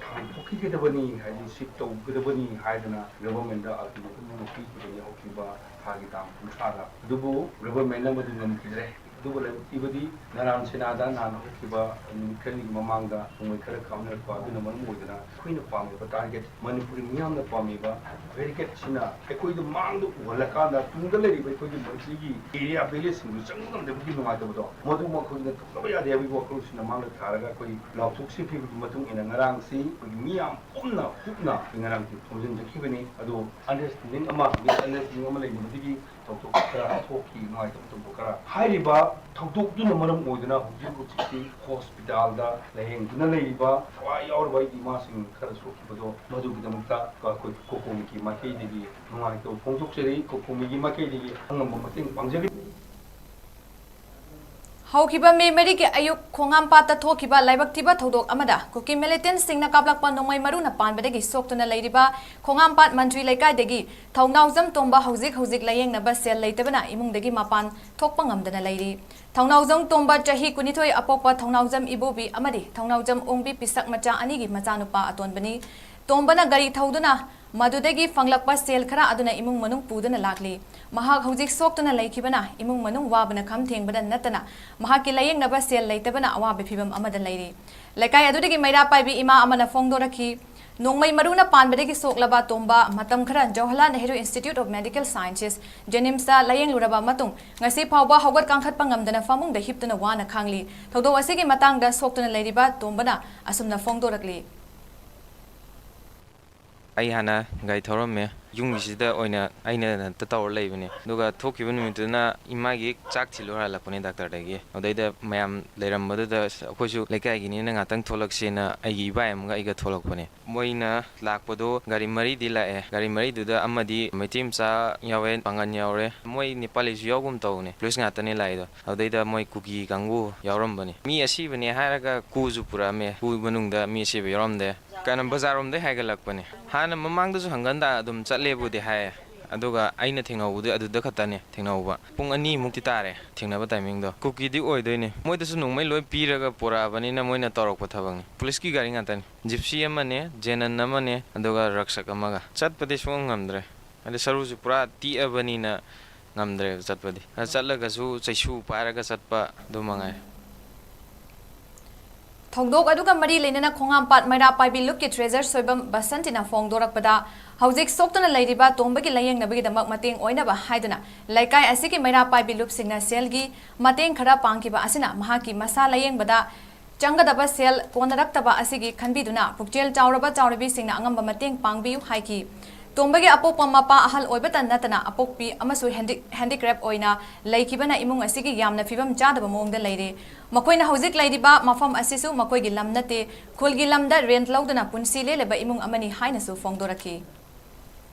ꯊꯥꯡꯗꯣꯛꯈꯤꯒꯗꯕꯅꯤ, ꯍꯥꯏꯗꯤ shift ꯇꯧꯒꯗꯕꯅꯤ ꯍꯥꯏꯗꯅ governmentꯗ ultimatum ꯑꯃ ꯄꯤꯈꯤꯕꯅꯤ ꯍꯧꯈꯤꯕ ꯊꯥꯒꯤ ꯇꯥꯡ ꯀꯨꯟꯊ꯭ꯔꯥꯗ꯫ ꯑꯗꯨꯕꯨ governmentꯅ ꯃꯗꯨ ꯉꯝꯈꯤꯗ꯭ꯔꯦ꯫ ꯑꯗꯨꯕꯨ ꯂꯥꯏꯕꯛ ꯊꯤꯕꯗꯤ ꯅꯔꯥꯟ ꯁꯦꯅꯥꯗ ꯅꯍꯥꯟ ꯍꯧꯈꯤꯕ ꯅꯨꯃꯤꯠ ꯈꯔꯅꯤꯒꯤ ꯃꯃꯥꯡꯗ ꯅꯣꯡꯃꯩ ꯈꯔ ꯀꯥꯞꯅꯔꯛꯄ ꯑꯗꯨꯅ ꯃꯔꯝ ꯑꯣꯏꯗꯅ ꯑꯩꯈꯣꯏꯅ ꯄꯥꯝꯃꯤꯕ target, ꯃꯅꯤꯄꯨꯔꯒꯤ ꯃꯤꯌꯥꯝꯅ ꯄꯥꯝꯃꯤꯕ barricadeꯁꯤꯅ ꯑꯩꯈꯣꯏꯗ ꯃꯥꯡꯗ ꯎꯍꯜꯂꯀꯥꯟꯗ ꯇꯨꯡꯗ ꯂꯩꯔꯤꯕ ꯑꯩꯈꯣꯏꯒꯤ ꯃꯩꯇꯩꯒꯤ area villageꯁꯤꯡꯗꯨ ꯆꯪꯕ ꯉꯝꯗꯕꯒꯤ ꯅꯨꯡꯉꯥꯏꯇꯕꯗꯣ, ꯃꯗꯨꯃꯛ ꯑꯩꯈꯣꯏꯅ ꯇꯧꯗꯕ ꯌꯥꯗꯦ ꯍꯥꯏꯕꯒꯤ ꯋꯥꯈꯜꯂꯣꯟꯁꯤꯅ ꯃꯥꯡꯗ ꯊꯥꯔꯒ ꯑꯩꯈꯣꯏ ꯂꯥꯎꯊꯣꯛ ꯁꯤꯟꯈꯤꯕꯒꯤ ꯃꯇꯨꯡ ꯏꯟꯅ ꯉꯔꯥꯡꯁꯤ ꯑꯩꯈꯣꯏꯒꯤ ꯃꯤꯌꯥꯝ ꯄꯨꯝꯅ ꯍꯨꯞꯅ ꯉꯔꯥꯡꯁꯤ ꯊꯣꯝꯖꯤꯟꯖꯈꯤꯕꯅꯤ꯫ ꯑꯗꯣ understanding ꯑꯃ, misunderstanding ꯑꯃ ꯂꯩꯅꯕꯗꯒꯤ ꯊꯧꯗꯣꯛ ꯈꯔ ꯊꯣꯛꯈꯤ, ꯅꯨꯡꯉꯥꯏꯇꯕ ꯊꯧꯗꯣꯛ ꯈꯔ꯫ ꯍꯥꯏꯔꯤꯕ ꯊꯧꯗꯣꯛꯇꯨꯅ ꯃꯔꯝ ꯑꯣꯏꯗꯨꯅ ꯍꯧꯖꯤꯛ ꯍꯧꯖꯤꯛꯇꯤ hospitalꯗ ꯂꯥꯌꯦꯡꯗꯨꯅ ꯂꯩꯔꯤꯕ ꯊꯋꯥꯏ ꯌꯥꯎꯔꯕ ꯑꯩꯒꯤ ꯏꯃꯥꯁꯤꯡ ꯈꯔ ꯁꯣꯛꯈꯤꯕꯗꯣ, ꯃꯗꯨꯒꯤꯗꯃꯛꯇ ꯑꯩꯈꯣꯏ ꯀꯣꯀꯣꯃꯤꯒꯤ ꯃꯥꯏꯀꯩꯗꯒꯤ ꯅꯨꯡꯉꯥꯏꯇꯕ ꯐꯣꯡꯗꯣꯛꯆꯔꯤ꯫ ꯀꯣꯀꯣꯃꯤꯒꯤ ꯃꯥꯏꯀꯩꯗꯒꯤ ꯑꯉꯝꯕ ꯃꯇꯦꯡ ꯄꯥꯡꯖꯒꯅꯤ꯫ ꯍꯧꯈꯤꯕ ꯃꯦ ꯃꯔꯤꯒꯤ ꯑꯌꯨꯛ ꯈꯣꯡꯉꯥꯝꯄꯥꯠꯇ ꯊꯣꯛꯈꯤꯕ ꯂꯥꯏꯕꯛ ꯊꯤꯕ ꯊꯧꯗꯣꯛ ꯑꯃꯗ ꯀꯨꯀꯤ militantꯁꯤꯡꯅ ꯀꯥꯞꯂꯛꯄ ꯅꯣꯡꯃꯩ ꯃꯔꯨꯅ ꯄꯥꯟꯕꯗꯒꯤ ꯁꯣꯛꯇꯨꯅ ꯂꯩꯔꯤꯕ ꯈꯣꯡꯉꯥꯝꯄꯥꯠ ꯃꯟꯇ꯭ꯔꯤ ꯂꯩꯀꯥꯏꯗꯒꯤ ꯊꯧꯅꯥꯎꯖꯝ ꯇꯣꯝꯕ ꯍꯧꯖꯤꯛ ꯍꯧꯖꯤꯛ ꯂꯥꯌꯦꯡꯅꯕ ꯁꯦꯜ ꯂꯩꯇꯕꯅ ꯏꯃꯨꯡꯗꯒꯤ ꯃꯄꯥꯟ ꯊꯣꯛꯄ ꯉꯝꯗꯅ ꯂꯩꯔꯤ꯫ ꯊꯧꯅꯥꯎꯖꯝ ꯇꯣꯝꯕ ꯆꯍꯤ ꯀꯨꯟꯅꯤꯊꯣꯏ ꯑꯄꯣꯛꯄ ꯊꯧꯅꯥꯎꯖꯝ ꯏꯕꯣꯕꯤ ꯑꯃꯗꯤ ꯊꯧꯅꯥꯎꯖꯝ ꯑꯣꯡꯕꯤ ꯄꯤꯁꯛ ꯃꯆꯥ ꯑꯅꯤꯒꯤ ꯃꯆꯥꯅꯨꯄꯥ ꯑꯇꯣꯟꯕꯅꯤ꯫ ꯇꯣꯝꯕꯅ ꯒꯥꯔꯤ ꯊꯧꯗꯨꯅ ꯃꯗꯨꯗꯒꯤ ꯐꯪꯂꯛꯄ ꯁꯦꯜ ꯈꯔ ꯑꯗꯨꯅ ꯏꯃꯨꯡ ꯃꯅꯨꯡ ꯄꯨꯗꯨꯅ ꯂꯥꯛꯂꯤ꯫ ꯃꯍꯥꯛ ꯍꯧꯖꯤꯛ ꯁꯣꯛꯇꯨꯅ ꯂꯩꯈꯤꯕꯅ ꯏꯃꯨꯡ ꯃꯅꯨꯡ ꯋꯥꯕꯅ ꯈꯝ ꯊꯦꯡꯕꯗ ꯅꯠꯇꯅ ꯃꯍꯥꯛꯀꯤ ꯂꯥꯌꯦꯡꯅꯕ ꯁꯦꯜ ꯂꯩꯇꯕꯅ ꯑꯋꯥꯕ ꯐꯤꯚꯝ ꯑꯃꯗ ꯂꯩꯔꯤ꯫ ꯂꯩꯀꯥꯏ ꯑꯗꯨꯗꯒꯤ ꯃꯩꯔꯥ ꯄꯥꯏꯕꯤ ꯏꯃꯥ ꯑꯃꯅ ꯐꯣꯡꯗꯣꯔꯛꯈꯤ꯫ ꯅꯣꯡꯃꯩ ꯃꯔꯨꯅ ꯄꯥꯟꯕꯗꯒꯤ ꯁꯣꯛꯂꯕ ꯇꯣꯝꯕ ꯃꯇꯝ ꯈꯔ Jawaharlal Nehru institute of medical sciences, ꯖꯦꯅꯤꯝꯁꯇ ꯂꯥꯌꯦꯡꯂꯨꯔꯕ ꯃꯇꯨꯡ, ꯉꯁꯤ ꯐꯥꯎꯕ ꯍꯧꯒꯠ ꯀꯥꯡꯈꯠꯄ ꯉꯝꯗꯅ ꯐꯃꯨꯡꯗ ꯍꯤꯞꯇꯨꯅ ꯋꯥꯅ ꯈꯥꯡꯂꯤ꯫ ꯊꯧꯗꯣꯛ ꯑꯁꯤꯒꯤ ꯃꯇꯥꯡꯗ ꯁꯣꯛꯇꯨꯅ ꯂꯩꯔꯤꯕ ꯇꯣꯝꯕꯅ ꯑꯁꯨꯝꯅ ꯐꯣꯡꯗꯣꯔꯛꯂꯤ꯫ ꯑꯩ ꯍꯥꯟꯅ ꯒꯥꯔꯤ ꯊꯧꯔꯝꯃꯦ꯫ ꯌꯨꯝꯒꯤꯁꯤꯗ ꯑꯣꯏꯅ ꯑꯩꯅ ꯍꯦꯛꯇ ꯇꯧꯔ ꯂꯩꯕꯅꯦ꯫ ꯑꯗꯨꯒ ꯊꯣꯛꯈꯤꯕ ꯅꯨꯃꯤꯠꯇꯨꯅ ꯏꯃꯥꯒꯤ ꯆꯥꯛ ꯊꯤꯜꯂꯨ ꯍꯜꯂꯛꯄꯅꯦ ꯗꯥꯛꯇꯔꯗꯒꯤ꯫ ꯑꯗꯩꯗ ꯃꯌꯥꯝ ꯂꯩꯔꯝꯕꯗꯨꯗ ꯑꯩꯈꯣꯏꯁꯨ ꯂꯩꯀꯥꯏꯒꯤꯅꯤꯅ ꯉꯥꯛꯇꯪ ꯊꯣꯛꯂꯛꯁꯦꯅ ꯑꯩꯒꯤ ꯏꯕꯥꯏ ꯑꯃꯒ ꯑꯩꯒ ꯊꯣꯛꯂꯛꯄꯅꯦ꯫ ꯃꯣꯏꯅ ꯂꯥꯛꯄꯗꯣ ꯒꯥꯔꯤ ꯃꯔꯤꯗꯤ ꯂꯥꯛꯑꯦ꯫ ꯒꯥꯔꯤ ꯃꯔꯤꯗꯨꯗ ꯑꯃꯗꯤ ꯃꯩꯇꯩ ꯃꯆꯥ ꯌꯥꯎꯋꯦ, ꯄꯥꯡꯒꯟ ꯌꯥꯎꯔꯦ, ꯃꯣꯏ ꯅꯦꯄꯥꯂꯤꯁꯨ ꯌꯥꯎꯒꯨꯝ ꯇꯧꯕꯅꯦ꯫ ꯄꯨꯂꯤꯁ ꯉꯥꯛꯇꯅꯦ ꯂꯥꯛꯏꯗꯣ꯫ ꯑꯗꯨꯗꯩꯗ ꯃꯣꯏ ꯀꯨꯀꯤ ꯀꯥꯡꯕꯨ ꯌꯥꯎꯔꯝꯕꯅꯤ꯫ ꯃꯤ ꯑꯁꯤꯕꯅꯦ ꯍꯥꯏꯔꯒ ꯀꯨꯁꯨ ꯄꯨꯔꯛꯑꯝꯃꯦ꯫ ꯀꯨ ꯃꯅꯨꯡꯗ ꯃꯤ ꯑꯁꯤꯕ ꯌꯥꯎꯔꯝꯗꯦ꯫ ꯀꯩꯅꯣ, ꯕꯖꯥꯔꯔꯣꯝꯗꯩ ꯍꯥꯏꯒꯠꯂꯛꯄꯅꯦ꯫ ꯍꯥꯟꯅ ꯃꯃꯥꯡꯗꯁꯨ ꯍꯪꯒꯟꯗ ꯑꯗꯨꯝ ꯆꯠꯂꯦꯕꯨꯗꯤ ꯍꯥꯏ, ꯑꯗꯨꯒ ꯑꯩꯅ ꯊꯦꯡꯅꯍꯧꯕꯗꯤ ꯑꯗꯨꯗ ꯈꯛꯇꯅꯦ ꯊꯦꯡꯅꯍꯧꯕ꯫ ꯄꯨꯡ ꯑꯅꯤꯃꯨꯛꯇꯤ ꯇꯥꯔꯦ ꯊꯦꯡꯅꯕ ꯇꯥꯏꯃꯤꯡꯗꯣ꯫ ꯀꯨꯀꯤꯗꯤ ꯑꯣꯏꯗꯣꯏꯅꯦ꯫ ꯃꯣꯏꯗꯁꯨ ꯅꯣꯡꯃꯩ ꯂꯣꯏ ꯄꯤꯔꯒ ꯄꯨꯔꯛꯑꯕꯅꯤꯅ ꯃꯣꯏꯅ ꯇꯧꯔꯛꯄ ꯊꯕꯛꯅꯤ꯫ ꯄꯨꯂꯤꯁꯀꯤ ꯒꯥꯔꯤ ꯉꯥꯛꯇꯅꯤ꯫ ꯖꯤꯞꯁꯤ ꯑꯃꯅꯦ, ꯖꯦꯅꯟ ꯑꯃꯅꯦ, ꯑꯗꯨꯒ ꯔꯛꯁꯛ ꯑꯃꯒ꯫ ꯆꯠꯄꯗꯤ ꯁꯨꯡꯉꯝ ꯉꯝꯗ꯭ꯔꯦ꯫ ꯍꯥꯏꯗꯤ ꯁꯔꯨꯁꯨ ꯄꯨꯔꯥ ꯇꯦꯛꯑꯕꯅꯤꯅ ꯉꯝꯗ꯭ꯔꯦꯕ ꯆꯠꯄꯗꯤ꯫ ꯑꯗ ꯆꯠꯂꯒꯁꯨ ꯆꯩꯁꯨ ꯄꯥꯏꯔꯒ ꯆꯠꯄ ꯑꯗꯨ ꯃꯉꯥꯏ꯫ ꯊꯧꯗꯣꯛ ꯑꯗꯨꯒ ꯃꯔꯤ ꯂꯩꯅꯅ ꯈꯣꯡꯍꯥꯝꯄꯥꯠ ꯃꯩꯔꯥ ꯄꯥꯏꯕꯤ ꯂꯨꯞꯀꯤ ꯇ꯭ꯔꯦꯖꯔ ꯁꯣꯏꯕꯝ ꯕꯁꯟꯇꯤꯅ ꯐꯣꯡꯗꯣꯔꯛꯄꯗ, ꯍꯧꯖꯤꯛ ꯁꯣꯛꯇꯨꯅ ꯂꯩꯔꯤꯕ ꯇꯣꯝꯕꯒꯤ ꯂꯥꯌꯦꯡꯅꯕꯒꯤꯗꯃꯛ ꯃꯇꯦꯡ ꯑꯣꯏꯅꯕ ꯍꯥꯏꯗꯨꯅ ꯂꯩꯀꯥꯏ ꯑꯁꯤꯒꯤ ꯃꯩꯔꯥ ꯄꯥꯏꯕꯤ ꯂꯨꯞꯁꯤꯡꯅ ꯁꯦꯜꯒꯤ ꯃꯇꯦꯡ ꯈꯔ ꯄꯥꯡꯈꯤꯕ ꯑꯁꯤꯅ ꯃꯍꯥꯛꯀꯤ ꯃꯁꯥ ꯂꯥꯌꯦꯡꯕꯗ ꯆꯪꯒꯗꯕ ꯁꯦꯜ ꯀꯣꯟꯅꯔꯛꯇꯕ ꯑꯁꯤꯒꯤ ꯈꯟꯕꯤꯗꯨꯅ ꯄꯨꯛꯆꯦꯜ ꯆꯥꯎꯔꯕ ꯆꯥꯎꯔꯕꯤꯁꯤꯡꯅ ꯑꯉꯝꯕ ꯃꯇꯦꯡ ꯄꯥꯡꯕꯤꯌꯨ ꯍꯥꯏꯈꯤ꯫ ꯇꯣꯝꯕꯒꯤ ꯑꯄꯣꯛꯄ ꯃꯄꯥ ꯑꯍꯜ ꯑꯣꯏꯕꯇ ꯅꯠꯇꯅ ꯑꯄꯣꯛꯄꯤ ꯑꯃꯁꯨ ꯍꯦꯟꯗꯤ-, ꯍꯦꯟꯗꯤꯀ꯭ꯔꯦꯞ ꯑꯣꯏꯅ ꯂꯩꯈꯤꯕꯅ ꯏꯃꯨꯡ ꯑꯁꯤꯒꯤ ꯌꯥꯝꯅ ꯐꯤꯕꯝ ꯆꯥꯗꯕ ꯃꯑꯣꯡꯗ ꯂꯩꯔꯦ꯫ ꯃꯈꯣꯏꯅ ꯍꯧꯖꯤꯛ ꯂꯩꯔꯤꯕ ꯃꯐꯝ ꯑꯁꯤꯁꯨ ꯃꯈꯣꯏꯒꯤ ꯂꯝ ꯅꯠꯇꯦ, ꯈꯨꯜꯒꯤ ꯂꯝꯗ ꯔꯦꯟꯠ ꯂꯧꯗꯨꯅ ꯄꯨꯟꯁꯤ ꯂꯦꯜꯂꯤꯕ ꯏꯃꯨꯡ ꯑꯃꯅꯤ ꯍꯥꯏꯅꯁꯨ ꯐꯣꯡꯗꯣꯔꯛꯈꯤ꯫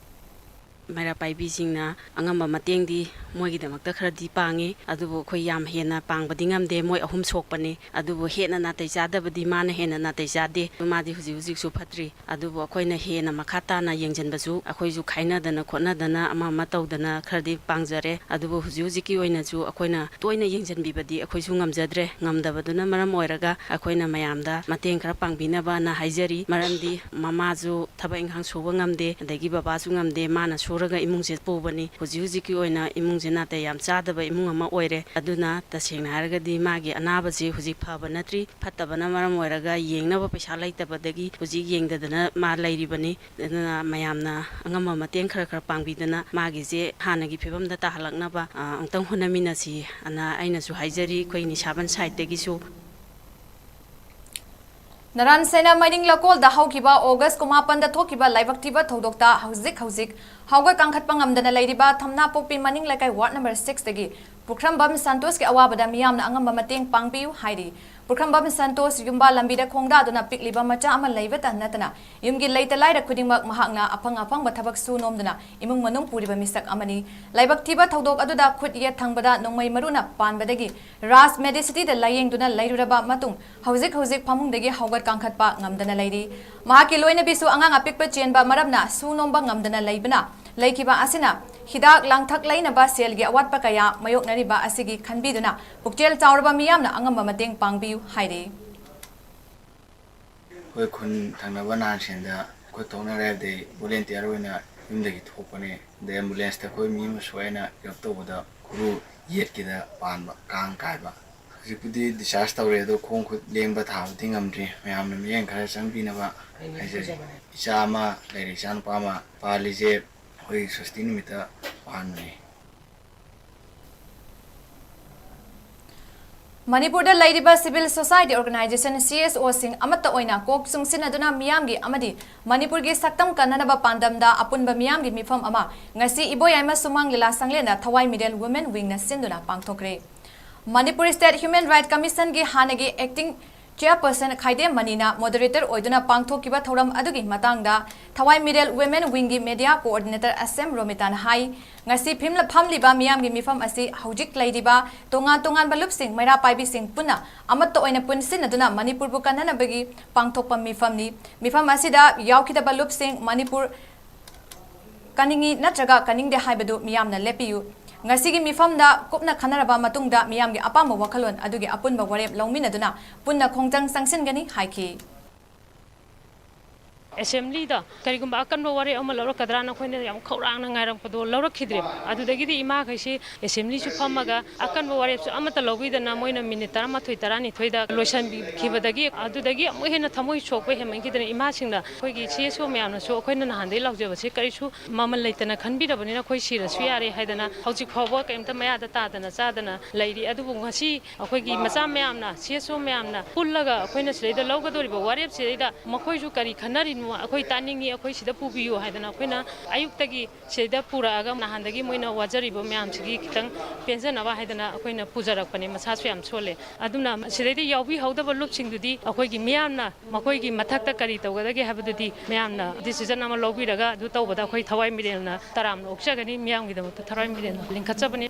ꯃꯩꯔꯥ ꯄꯥꯏꯕꯤꯁꯤꯡꯅ ꯑꯉꯝꯕ ꯃꯇꯦꯡꯗꯤ ꯃꯣꯏꯒꯤꯗꯃꯛꯇ ꯈꯔꯗꯤ ꯄꯥꯡꯉꯤ, ꯑꯗꯨꯕꯨ ꯑꯩꯈꯣꯏ ꯌꯥꯝ ꯍꯦꯟꯅ ꯄꯥꯡꯕꯗꯤ ꯉꯝꯗꯦ꯫ ꯃꯣꯏ ꯑꯍꯨꯝ ꯁꯣꯛꯄꯅꯤ, ꯑꯗꯨꯕꯨ ꯍꯦꯟꯅ ꯅꯥꯇꯩ ꯆꯥꯗꯕꯗꯤ ꯃꯥꯅ ꯍꯦꯟꯅ ꯅꯥꯇꯩ ꯆꯥꯗꯦ꯫ ꯃꯥꯗꯤ ꯍꯧꯖꯤꯛ ꯍꯧꯖꯤꯛꯁꯨ ꯐꯠꯇ꯭ꯔꯤ꯫ ꯑꯗꯨꯕꯨ ꯑꯩꯈꯣꯏꯅ ꯍꯦꯟꯅ ꯃꯈꯥ ꯇꯥꯅ ꯌꯦꯡꯁꯤꯟꯕꯁꯨ ꯑꯩꯈꯣꯏꯁꯨ ꯈꯥꯏꯅꯗꯅ ꯈꯣꯠꯅꯗꯅ ꯑꯃ ꯑꯃ ꯇꯧꯗꯅ ꯈꯔꯗꯤ ꯄꯥꯡꯖꯔꯦ꯫ ꯑꯗꯨꯕꯨ ꯍꯧꯖꯤꯛ ꯍꯧꯖꯤꯛꯀꯤ ꯑꯣꯏꯅꯁꯨ ꯑꯩꯈꯣꯏꯅ ꯇꯣꯏꯅ ꯌꯦꯡꯁꯤꯟꯕꯤꯕꯗꯤ ꯑꯩꯈꯣꯏꯁꯨ ꯉꯝꯖꯗ꯭ꯔꯦ꯫ ꯉꯝꯗꯕꯗꯨꯅ ꯃꯔꯝ ꯑꯣꯏꯔꯒ ꯑꯩꯈꯣꯏꯅ ꯃꯌꯥꯝꯗ ꯃꯇꯦꯡ ꯈꯔ ꯄꯥꯡꯕꯤꯅꯕꯅ ꯍꯥꯏꯖꯔꯤ꯫ ꯃꯔꯝꯗꯤ ꯃꯃꯥꯁꯨ ꯊꯕꯛ ꯏꯪꯈꯥꯡ ꯁꯨꯕ ꯉꯝꯗꯦ, ꯑꯗꯒꯤ ꯕꯕꯥꯁꯨ ꯉꯝꯗꯦ, ꯃꯥꯅ ꯁꯨꯔ ꯄꯨꯔꯒ ꯏꯃꯨꯡꯁꯦ ꯄꯨꯕꯅꯤ꯫ ꯍꯧꯖꯤꯛ ꯍꯧꯖꯤꯛꯀꯤ ꯑꯣꯏꯅ ꯏꯃꯨꯡꯁꯦ ꯅꯥꯇꯩ ꯌꯥꯝ ꯆꯥꯗꯕ ꯏꯃꯨꯡ ꯑꯃ ꯑꯣꯏꯔꯦ꯫ ꯑꯗꯨꯅ ꯇꯁꯦꯡꯅ ꯍꯥꯏꯔꯒꯗꯤ ꯃꯥꯒꯤ ꯑꯅꯥꯕꯁꯤ ꯍꯧꯖꯤꯛ ꯐꯕ ꯅꯠꯇ꯭ꯔꯤ꯫ ꯐꯠꯇꯕꯅ ꯃꯔꯝ ꯑꯣꯏꯔꯒ ꯌꯦꯡꯅꯕ ꯄꯩꯁꯥ ꯂꯩꯇꯕꯗꯒꯤ ꯍꯧꯖꯤꯛ ꯌꯦꯡꯗꯗꯅ ꯃꯥ ꯂꯩꯔꯤꯕꯅꯤ꯫ ꯑꯗꯨꯅ ꯃꯌꯥꯝꯅ ꯑꯉꯝꯕ ꯃꯇꯦꯡ ꯈꯔ ꯈꯔ ꯄꯥꯡꯕꯤꯗꯅ ꯃꯥꯒꯤꯁꯦ ꯍꯥꯟꯅꯒꯤ ꯐꯤꯕꯝꯗ ꯇꯥꯍꯜꯂꯛꯅꯕ, ꯑ, ꯑꯃꯨꯛꯇꯪ ꯍꯣꯠꯅꯃꯤꯟꯅꯁꯤ ꯑꯅ ꯑꯩꯅꯁꯨ ꯍꯥꯏꯖꯔꯤ, ꯑꯩꯈꯣꯏ ꯅꯤꯁꯥꯕꯟ ꯁꯥꯏꯠꯇꯒꯤꯁꯨ꯫ ꯅꯔꯥꯟ ꯁꯦꯅꯥ ꯃꯩꯅꯤꯡ ꯂꯀꯣꯜꯗ ꯍꯧꯈꯤꯕ ꯑꯣꯒꯁ ꯀꯨꯟꯃꯥꯄꯟꯗ ꯊꯣꯛꯈꯤꯕ ꯂꯥꯏꯕꯛ ꯊꯤꯕ ꯊꯧꯗꯣꯛꯇ ꯍꯧꯖꯤꯛ ꯍꯧꯖꯤꯛ ꯍꯧꯒꯠ ꯀꯥꯡꯈꯠꯄ ꯉꯝꯗꯅ ꯂꯩꯔꯤꯕ ꯊꯝꯅꯥꯄꯣꯛꯄꯤ ꯃꯅꯤꯡ ꯂꯩꯀꯥꯏ ꯋꯥꯔꯗ ꯅꯝꯕꯔ ꯁꯤꯛꯁꯇꯒꯤ ꯄꯨꯈ꯭ꯔꯝꯕꯝ ꯁꯟꯇꯣꯁꯀꯤ ꯑꯋꯥꯕꯗ ꯃꯤꯌꯥꯝꯅ ꯑꯉꯝꯕ ꯃꯇꯦꯡ ꯄꯥꯡꯕꯤꯌꯨ ꯍꯥꯏꯔꯤ꯫ ꯄꯨꯈ꯭ꯔꯝꯕꯝ ꯁꯟꯇꯣꯁ ꯌꯨꯝꯕꯥ ꯂꯝꯕꯤꯗ ꯈꯣꯡꯗꯥꯗꯨꯅ ꯄꯤꯛꯂꯤꯕ ꯃꯆꯥ ꯑꯃ ꯂꯩꯕꯇ ꯅꯠꯇꯅ ꯌꯨꯝꯒꯤ ꯂꯩꯇ ꯂꯥꯏꯔ ꯈꯨꯗꯤꯡꯃꯛ ꯃꯍꯥꯛꯅ ꯑꯐꯪ ꯑꯐꯪꯕ ꯊꯕꯛ ꯁꯨ ꯅꯣꯝꯗꯨꯅ ꯏꯃꯨꯡ ꯃꯅꯨꯡ ꯄꯨꯔꯤꯕ ꯃꯤꯁꯛ ꯑꯃꯅꯤ꯫ ꯂꯥꯏꯕꯛ ꯊꯤꯕ ꯊꯧꯗꯣꯛ ꯑꯗꯨꯗ ꯈꯨꯠ ꯌꯦꯠ ꯊꯪꯕꯗ ꯅꯣꯡꯃꯩ ꯃꯔꯨꯅ ꯄꯥꯟꯕꯗꯒꯤ ꯔꯥꯖ ꯃꯦꯗꯤꯁꯤꯇꯤꯗ ꯂꯥꯌꯦꯡꯗꯨꯅ ꯂꯩꯔꯨꯔꯕ ꯃꯇꯨꯡ ꯍꯧꯖꯤꯛ ꯍꯧꯖꯤꯛ ꯐꯃꯨꯡꯗꯒꯤ ꯍꯧꯒꯠ ꯀꯥꯡꯈꯠꯄ ꯉꯝꯗꯅ ꯂꯩꯔꯤ꯫ ꯃꯍꯥꯛꯀꯤ ꯂꯣꯏꯅꯕꯤꯁꯨ ꯑꯉꯥꯡ ꯑꯄꯤꯛꯄ ꯆꯦꯟꯕ ꯃꯔꯝꯅ ꯁꯨ ꯅꯣꯝꯕ ꯉꯝꯗꯅ ꯂꯩꯕꯅ ꯂꯩꯈꯤꯕ ꯑꯁꯤꯅ ꯍꯤꯗꯥꯛ ꯂꯥꯡꯊꯛ ꯂꯩꯅꯕ ꯁꯦꯜꯒꯤ ꯑꯋꯥꯠꯄ ꯀꯌꯥ ꯃꯥꯌꯣꯛꯅꯔꯤꯕ ꯑꯁꯤꯒꯤ ꯈꯟꯕꯤꯗꯨꯅ ꯄꯨꯛꯆꯦꯜ ꯆꯥꯎꯔꯕ ꯃꯤꯌꯥꯝꯅ ꯑꯉꯝꯕ ꯃꯇꯦꯡ ꯄꯥꯡꯕꯤꯌꯨ ꯍꯥꯏꯔꯤ꯫ ꯑꯩꯈꯣꯏ ꯈꯨꯟ ꯊꯪꯅꯕ ꯅꯍꯥꯟꯁꯦꯟꯗ ꯑꯩꯈꯣꯏ ꯊꯣꯛꯅꯔꯦ ꯍꯥꯏꯕꯗꯤ ꯚꯣꯂꯦꯟꯇꯤꯌꯔ ꯑꯣꯏꯅ ꯌꯨꯝꯗꯒꯤ ꯊꯣꯛꯄꯅꯦ꯫ ꯑꯗꯩ ꯑꯦꯝꯕꯨꯂꯦꯟꯁꯇ ꯑꯩꯈꯣꯏ ꯃꯤ ꯑꯃ ꯁꯣꯛꯑꯦꯅ ꯄꯤꯛꯑꯞ ꯇꯧꯕꯗ ꯈꯨꯔꯨ ꯌꯦꯠꯀꯤꯗ ꯄꯥꯟꯕ, ꯀꯥꯡ ꯀꯥꯏꯕ꯫ ꯍꯧꯖꯤꯛꯄꯨꯗꯤ ꯗꯤꯁꯆꯥꯔꯖ ꯇꯧꯔꯦ, ꯑꯗꯣ ꯈꯣꯡ ꯈꯨꯠ ꯂꯦꯡꯕ ꯊꯥꯕꯗꯤ ꯉꯝꯗ꯭ꯔꯤ꯫ ꯃꯌꯥꯝꯅ ꯃꯤꯠꯌꯦꯡ ꯈꯔ ꯆꯪꯕꯤꯅꯕ ꯍꯥꯏꯖꯔꯤ꯫ ꯏꯆꯥ ꯑꯃ ꯂꯩꯔꯦ, ꯏꯆꯥ ꯅꯨꯄꯥ ꯑꯃ꯫ ꯄꯥꯜꯂꯤꯁꯦ ꯑꯩꯈꯣꯏ ꯁꯣꯁꯇꯤ ꯅꯨꯃꯤꯠꯇ ꯄꯥꯟꯕꯅꯦ꯫ ꯃꯅꯤꯄꯨꯔꯗ ꯂꯩꯔꯤꯕ civil society organization, C S O ꯁꯤꯡ ꯑꯃꯠꯇ ꯑꯣꯏꯅ ꯀꯣꯛ ꯆꯨꯡꯁꯤꯟꯅꯗꯨꯅ ꯃꯤꯌꯥꯝꯒꯤ ꯑꯃꯗꯤ ꯃꯅꯤꯄꯨꯔꯒꯤ ꯁꯛꯇꯝ ꯀꯟꯅꯅꯕ ꯄꯥꯟꯗꯝꯗ ꯑꯄꯨꯟꯕ ꯃꯤꯌꯥꯝꯒꯤ ꯃꯤꯐꯝ ꯑꯃ ꯉꯁꯤ ꯏꯕꯣꯌꯥꯏꯃ ꯁꯨꯃꯥꯡ ꯂꯤꯂꯥ ꯁꯪꯂꯦꯟꯗ ꯊꯋꯥꯏ ꯃꯤꯔꯦꯜ Women Wingꯅ ꯁꯤꯟꯗꯨꯅ ꯄꯥꯡꯊꯣꯛꯈ꯭ꯔꯦ꯫ ꯃꯅꯤꯄꯨꯔ State Human Rights Commissionꯒꯤ ꯍꯥꯟꯅꯒꯤ acting chairperson ꯈꯥꯏꯗꯦꯝ ꯃꯅꯤꯅ moderator ꯑꯣꯏꯗꯨꯅ ꯄꯥꯡꯊꯣꯛꯈꯤꯕ ꯊꯧꯔꯝ ꯑꯗꯨꯒꯤ ꯃꯇꯥꯡꯗ ꯊꯋꯥꯏ ꯃꯤꯔꯦꯜ Women Wingꯒꯤ media coordinator S M ꯔꯣꯃꯤꯇꯥꯅ ꯍꯥꯏ, ꯉꯁꯤ ꯐꯤꯝꯂ-, ꯐꯝꯂꯤꯕ ꯃꯤꯌꯥꯝꯒꯤ ꯃꯤꯐꯝ ꯑꯁꯤ ꯍꯧꯖꯤꯛ ꯂꯩꯔꯤꯕ ꯇꯣꯉꯥꯟ ꯇꯣꯉꯥꯟꯕ ꯂꯨꯞꯁꯤꯡ, ꯃꯩꯔꯥ ꯄꯥꯏꯕꯤꯁꯤꯡ ꯄꯨꯟꯅ ꯑꯃꯠꯇ ꯑꯣꯏꯅ ꯄꯨꯟꯁꯤꯟꯅꯗꯨꯅ ꯃꯅꯤꯄꯨꯔꯕꯨ ꯀꯟꯅꯅꯕꯒꯤ ꯄꯥꯡꯊꯣꯛꯄ ꯃꯤꯐꯝꯅꯤ꯫ ꯃꯤꯐꯝ ꯑꯁꯤꯗ ꯌꯥꯎꯈꯤꯗꯕ ꯂꯨꯞꯁꯤꯡ ꯃꯅꯤꯄꯨꯔ ꯀꯟꯅꯤꯡꯏ ꯅꯠꯇ꯭ꯔꯒ ꯀꯟꯅꯤꯡꯗꯦ ꯍꯥꯏꯕꯗꯨ ꯃꯤꯌꯥꯝꯅ ꯂꯦꯞꯄꯤꯌꯨ꯫ ꯉꯁꯤꯒꯤ ꯃꯤꯐꯝꯗ ꯀꯨꯞꯅ ꯈꯟꯅꯔꯕ ꯃꯇꯨꯡꯗ ꯃꯤꯌꯥꯝꯒꯤ ꯑꯄꯥꯝꯕ ꯋꯥꯈꯜꯂꯣꯟ ꯑꯗꯨꯒꯤ ꯑꯄꯨꯟꯕ ꯋꯥꯔꯦꯞ ꯂꯧꯃꯤꯟꯅꯗꯨꯅ ꯄꯨꯟꯅ ꯈꯣꯡꯖꯪ ꯆꯪꯁꯤꯟꯒꯅꯤ ꯍꯥꯏꯈꯤ꯫ ꯑꯦꯁꯦꯝꯕ꯭ꯂꯤꯗ ꯀꯔꯤꯒꯨꯝꯕ ꯑꯀꯟꯕ ꯋꯥꯔꯦꯞ ꯑꯃ ꯂꯧꯔꯛꯀꯗ꯭ꯔꯥꯅ ꯑꯩꯈꯣꯏꯅ ꯌꯥꯝ ꯈꯧꯔꯥꯡꯅ ꯉꯥꯏꯔꯛꯄꯗꯣ ꯂꯧꯔꯛꯈꯤꯗ꯭ꯔꯦꯕ꯫ ꯑꯗꯨꯗꯒꯤꯗꯤ ꯏꯃꯥꯈꯩꯁꯤ ꯑꯦꯁꯦꯝꯕ꯭ꯂꯤꯁꯨ ꯐꯝꯃꯒ ꯑꯀꯟꯕ ꯋꯥꯔꯦꯞꯁꯨ ꯑꯃꯠꯇ ꯂꯧꯕꯤꯗꯅ ꯃꯣꯏꯅ ꯃꯤꯅꯤꯠ ꯇꯔꯥꯃꯥꯊꯣꯏ ꯇꯔꯥꯅꯤꯊꯣꯏꯗ ꯂꯣꯏꯁꯤꯟꯕꯤꯈꯤꯕꯗꯒꯤ ꯑꯗꯨꯗꯒꯤ ꯑꯃꯨꯛ ꯍꯦꯟꯅ ꯊꯃꯣꯏ ꯁꯣꯛꯄ ꯍꯦꯟꯃꯟꯈꯤꯗꯅ ꯏꯃꯥꯁꯤꯡꯅ ꯑꯩꯈꯣꯏꯒꯤ ꯁꯤ ꯑꯦꯁ ꯑꯣ ꯃꯌꯥꯝꯅꯁꯨ ꯑꯩꯈꯣꯏꯅ ꯅꯍꯥꯟꯗꯩ ꯂꯥꯎꯖꯕꯁꯦ ꯀꯔꯤꯁꯨ ꯃꯃꯜ ꯂꯩꯇꯅ ꯈꯟꯕꯤꯔꯕꯅꯤꯅ ꯑꯩꯈꯣꯏ ꯁꯤꯔꯁꯨ ꯌꯥꯔꯦ ꯍꯥꯏꯗꯅ ꯍꯧꯖꯤꯛ ꯐꯥꯎꯕ ꯀꯩꯝꯇ ꯃꯌꯥꯗ ꯇꯥꯗꯅ ꯆꯥꯗꯅ ꯂꯩꯔꯤ꯫ ꯑꯗꯨꯕꯨ ꯉꯁꯤ ꯑꯩꯈꯣꯏꯒꯤ ꯃꯆꯥ ꯃꯌꯥꯝꯅ, ꯁꯤ ꯑꯦꯁ ꯑꯣ ꯃꯌꯥꯝꯅ ꯄꯨꯜꯂꯒ ꯑꯩꯈꯣꯏꯅ ꯁꯤꯗꯩꯗ ꯂꯧꯒꯗꯧꯔꯤꯕ ꯋꯥꯔꯦꯞꯁꯤꯗꯩꯗ ꯃꯈꯣꯏꯁꯨ ꯀꯔꯤ ꯈꯟꯅꯔꯤꯅꯣ ꯑꯩꯈꯣꯏ ꯇꯥꯅꯤꯡꯉꯤ, ꯑꯩꯈꯣꯏ ꯁꯤꯗ ꯄꯨꯕꯤꯌꯨ ꯍꯥꯏꯗꯅ ꯑꯩꯈꯣꯏꯅ ꯑꯌꯨꯛꯇꯒꯤ ꯁꯤꯗꯩꯗ ꯄꯨꯔꯛꯑꯒ ꯅꯍꯥꯟꯗꯒꯤ ꯃꯣꯏꯅ ꯋꯥꯖꯔꯤꯕ ꯃꯌꯥꯝꯁꯤꯒꯤ ꯈꯤꯇꯪ ꯄꯦꯟꯖꯅꯕ ꯍꯥꯏꯗꯅ ꯑꯩꯈꯣꯏꯅ ꯄꯨꯖꯔꯛꯄꯅꯦ꯫ ꯃꯁꯥꯁꯨ ꯌꯥꯝ ꯁꯣꯜꯂꯦ꯫ ꯑꯗꯨꯅ ꯁꯤꯗꯩꯗ ꯌꯥꯎꯕꯤꯍꯧꯗꯕ ꯂꯨꯞꯁꯤꯡꯗꯨꯗꯤ ꯑꯩꯈꯣꯏꯒꯤ ꯃꯤꯌꯥꯝꯅ ꯃꯈꯣꯏꯒꯤ ꯃꯊꯛꯇ ꯀꯔꯤ ꯇꯧꯒꯗꯒꯦ ꯍꯥꯏꯕꯗꯨꯗꯤ ꯃꯌꯥꯝꯅ decision ꯑꯃ ꯂꯧꯕꯤꯔꯒ ꯑꯗꯨ ꯇꯧꯕꯗ ꯑꯩꯈꯣꯏ ꯊꯋꯥꯏ ꯃꯤꯔꯦꯜꯅ ꯇꯔꯥꯝꯅ ꯑꯣꯛꯆꯒꯅꯤ꯫ ꯃꯤꯌꯥꯝꯒꯤꯗꯃꯛꯇ ꯊꯋꯥꯏ ꯃꯤꯔꯦꯜꯅ ꯂꯤꯡꯈꯠꯆꯕꯅꯤ꯫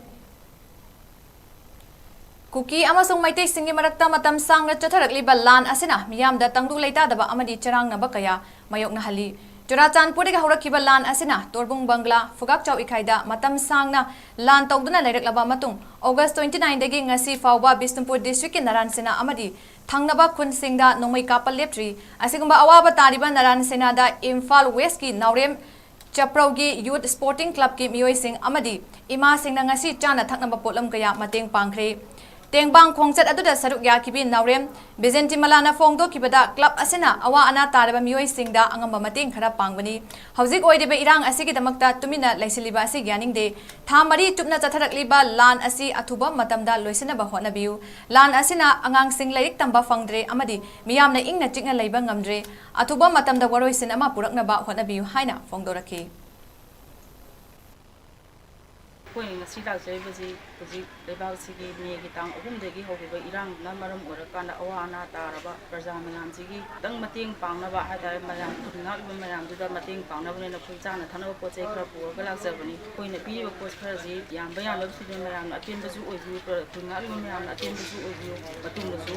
ꯀꯨꯀꯤ ꯑꯃꯁꯨꯡ ꯃꯩꯇꯩꯁꯤꯡꯒꯤ ꯃꯔꯛꯇ ꯃꯇꯝ ꯁꯥꯡꯅ ꯆꯠꯊꯔꯛꯂꯤꯕ ꯂꯥꯟ ꯑꯁꯤꯅ ꯃꯤꯌꯥꯝꯗ ꯇꯪꯗꯨ ꯂꯩꯇꯥꯗꯕ ꯑꯃꯗꯤ ꯆꯔꯥꯡꯅꯕ ꯀꯌꯥ ꯃꯥꯌꯣꯛꯅꯍꯜꯂꯤ꯫ ꯆꯨꯔꯥꯆꯥꯟꯄꯨꯔꯗꯒꯤ ꯍꯧꯔꯛꯈꯤꯕ ꯂꯥꯟ ꯑꯁꯤꯅ ꯇꯣꯔꯕꯨꯡ ꯕꯪꯒ꯭ꯂꯥ, ꯐꯨꯒꯥꯛꯆꯥꯎ ꯏꯀꯥꯏꯗ ꯃꯇꯝ ꯁꯥꯡꯅ ꯂꯥꯟ ꯇꯧꯗꯨꯅ ꯂꯩꯔꯛꯂꯕ ꯃꯇꯨꯡ, August twenty nine ꯗꯒꯤ ꯉꯁꯤ ꯐꯥꯎꯕ ꯕꯤꯁꯅꯨꯄꯨꯔ district ꯀꯤ ꯅꯔꯥꯟ ꯁꯦꯅꯥ ꯑꯃꯗꯤ ꯊꯪꯅꯕ ꯈꯨꯟꯁꯤꯡꯗ ꯅꯣꯡꯃꯩ ꯀꯥꯞꯄ ꯂꯦꯞꯇ꯭ꯔꯤ꯫ ꯑꯁꯤꯒꯨꯝꯕ ꯑꯋꯥꯕ ꯇꯥꯔꯤꯕ ꯅꯔꯥꯟ ꯁꯦꯅꯥꯗ ꯏꯝꯐꯥꯜ West ꯀꯤ ꯅꯥꯎꯔꯦꯝ ꯆꯄ꯭ꯔꯧꯒꯤ Youth Sporting Club ꯀꯤ ꯃꯤꯑꯣꯏꯁꯤꯡ ꯑꯃꯗꯤ ꯏꯃꯥꯁꯤꯡꯅ ꯉꯁꯤ ꯆꯥꯅ ꯊꯛꯅꯕ ꯄꯣꯠꯂꯝ ꯀꯌꯥ ꯃꯇꯦꯡ ꯄꯥꯡꯈ꯭ꯔꯦ꯫ ꯇꯦꯡꯕꯥꯡ ꯈꯣꯡꯆꯠ ꯑꯗꯨꯗ ꯁꯔꯨꯛ ꯌꯥꯈꯤꯕꯤ ꯅꯥꯎꯔꯦꯝ ꯕꯤꯖꯦꯟꯇꯤꯃꯂꯥꯅ ꯐꯣꯡꯗꯣꯛꯈꯤꯕꯗ, club ꯑꯁꯤꯅ ꯑꯋꯥ ꯑꯅꯥ ꯇꯥꯔꯕ ꯃꯤꯑꯣꯏꯁꯤꯡꯗ ꯑꯉꯝꯕ ꯃꯇꯦꯡ ꯈꯔ ꯄꯥꯡꯕꯅꯤ꯫ ꯍꯧꯖꯤꯛ ꯑꯣꯏꯔꯤꯕ ꯏꯔꯥꯡ ꯑꯁꯤꯒꯤꯗꯃꯛꯇ ꯇꯨꯃꯤꯟꯅ ꯂꯩꯁꯤꯜꯂꯤꯕ ꯑꯁꯤ ꯌꯥꯅꯤꯡꯗꯦ꯫ ꯊꯥ ꯃꯔꯤ ꯆꯨꯞꯅ ꯆꯠꯊꯔꯛꯂꯤꯕ ꯂꯥꯟ ꯑꯁꯤ ꯑꯊꯨꯕ ꯃꯇꯝꯗ ꯂꯣꯏꯁꯤꯟꯅꯕ ꯍꯣꯠꯅꯕꯤꯌꯨ꯫ ꯂꯥꯟ ꯑꯁꯤꯅ ꯑꯉꯥꯡꯁꯤꯡ ꯂꯥꯏꯔꯤꯛ ꯇꯝꯕ ꯐꯪꯗ꯭ꯔꯦ ꯑꯃꯗꯤ ꯃꯤꯌꯥꯝꯅ ꯏꯪꯅ ꯆꯤꯛꯅ ꯂꯩꯕ ꯉꯝꯗ꯭ꯔꯦ꯫ ꯑꯊꯨꯕ ꯃꯇꯝꯗ ꯋꯥꯔꯣꯏꯁꯤꯟ ꯑꯃ ꯄꯨꯔꯛꯅꯕ ꯍꯣꯠꯅꯕꯤꯌꯨ ꯍꯥꯏꯅ ꯐꯣꯡꯗꯣꯔꯛꯈꯤ꯫ ꯑꯩꯈꯣꯏꯅ ꯉꯁꯤ ꯂꯥꯛꯆꯔꯤꯕꯁꯤ ꯍꯧꯖꯤꯛ ꯂꯩꯕꯥꯛꯁꯤꯒꯤ ꯃꯦꯒꯤ ꯇꯥꯡ ꯑꯍꯨꯝꯗꯒꯤ ꯍꯧꯈꯤꯕ ꯏꯔꯥꯡꯅ ꯃꯔꯝ ꯑꯣꯏꯔꯀꯥꯟꯗ ꯑꯋꯥ ꯑꯅꯥ ꯇꯥꯔꯕ ꯄ꯭ꯔꯖꯥ ꯃꯌꯥꯝꯁꯤꯒꯤ ꯈꯤꯇꯪ ꯃꯇꯦꯡ ꯄꯥꯡꯅꯕ ꯍꯥꯏꯇꯥꯔꯦ, ꯃꯌꯥꯝ ꯈꯨꯟ ꯉꯥꯛꯂꯤꯕ ꯃꯌꯥꯝꯗꯨꯗ ꯃꯇꯦꯡ ꯄꯥꯡꯅꯕꯅꯦꯅ ꯑꯩꯈꯣꯏ ꯆꯥꯅ ꯊꯛꯅꯕ ꯄꯣꯠ ꯆꯩ ꯈꯔ ꯄꯨꯔꯒ ꯂꯥꯛꯆꯕꯅꯤ꯫ ꯑꯩꯈꯣꯏꯅ ꯄꯤꯔꯤꯕ ꯄꯣꯠ ꯈꯔꯁꯤ ꯌꯥꯝꯕ ꯌꯥꯝꯗꯕ ꯊꯤꯗꯅ ꯃꯌꯥꯝꯅ ꯑꯄꯦꯟꯕꯁꯨ ꯑꯣꯏꯕꯤꯌꯨ, ꯈꯨꯟ ꯉꯥꯛꯂꯤꯕ ꯃꯌꯥꯝꯅ ꯑꯄꯦꯟꯕꯁꯨ ꯑꯣꯏꯕꯤꯌꯨ꯫ ꯃꯇꯨꯡꯗꯁꯨ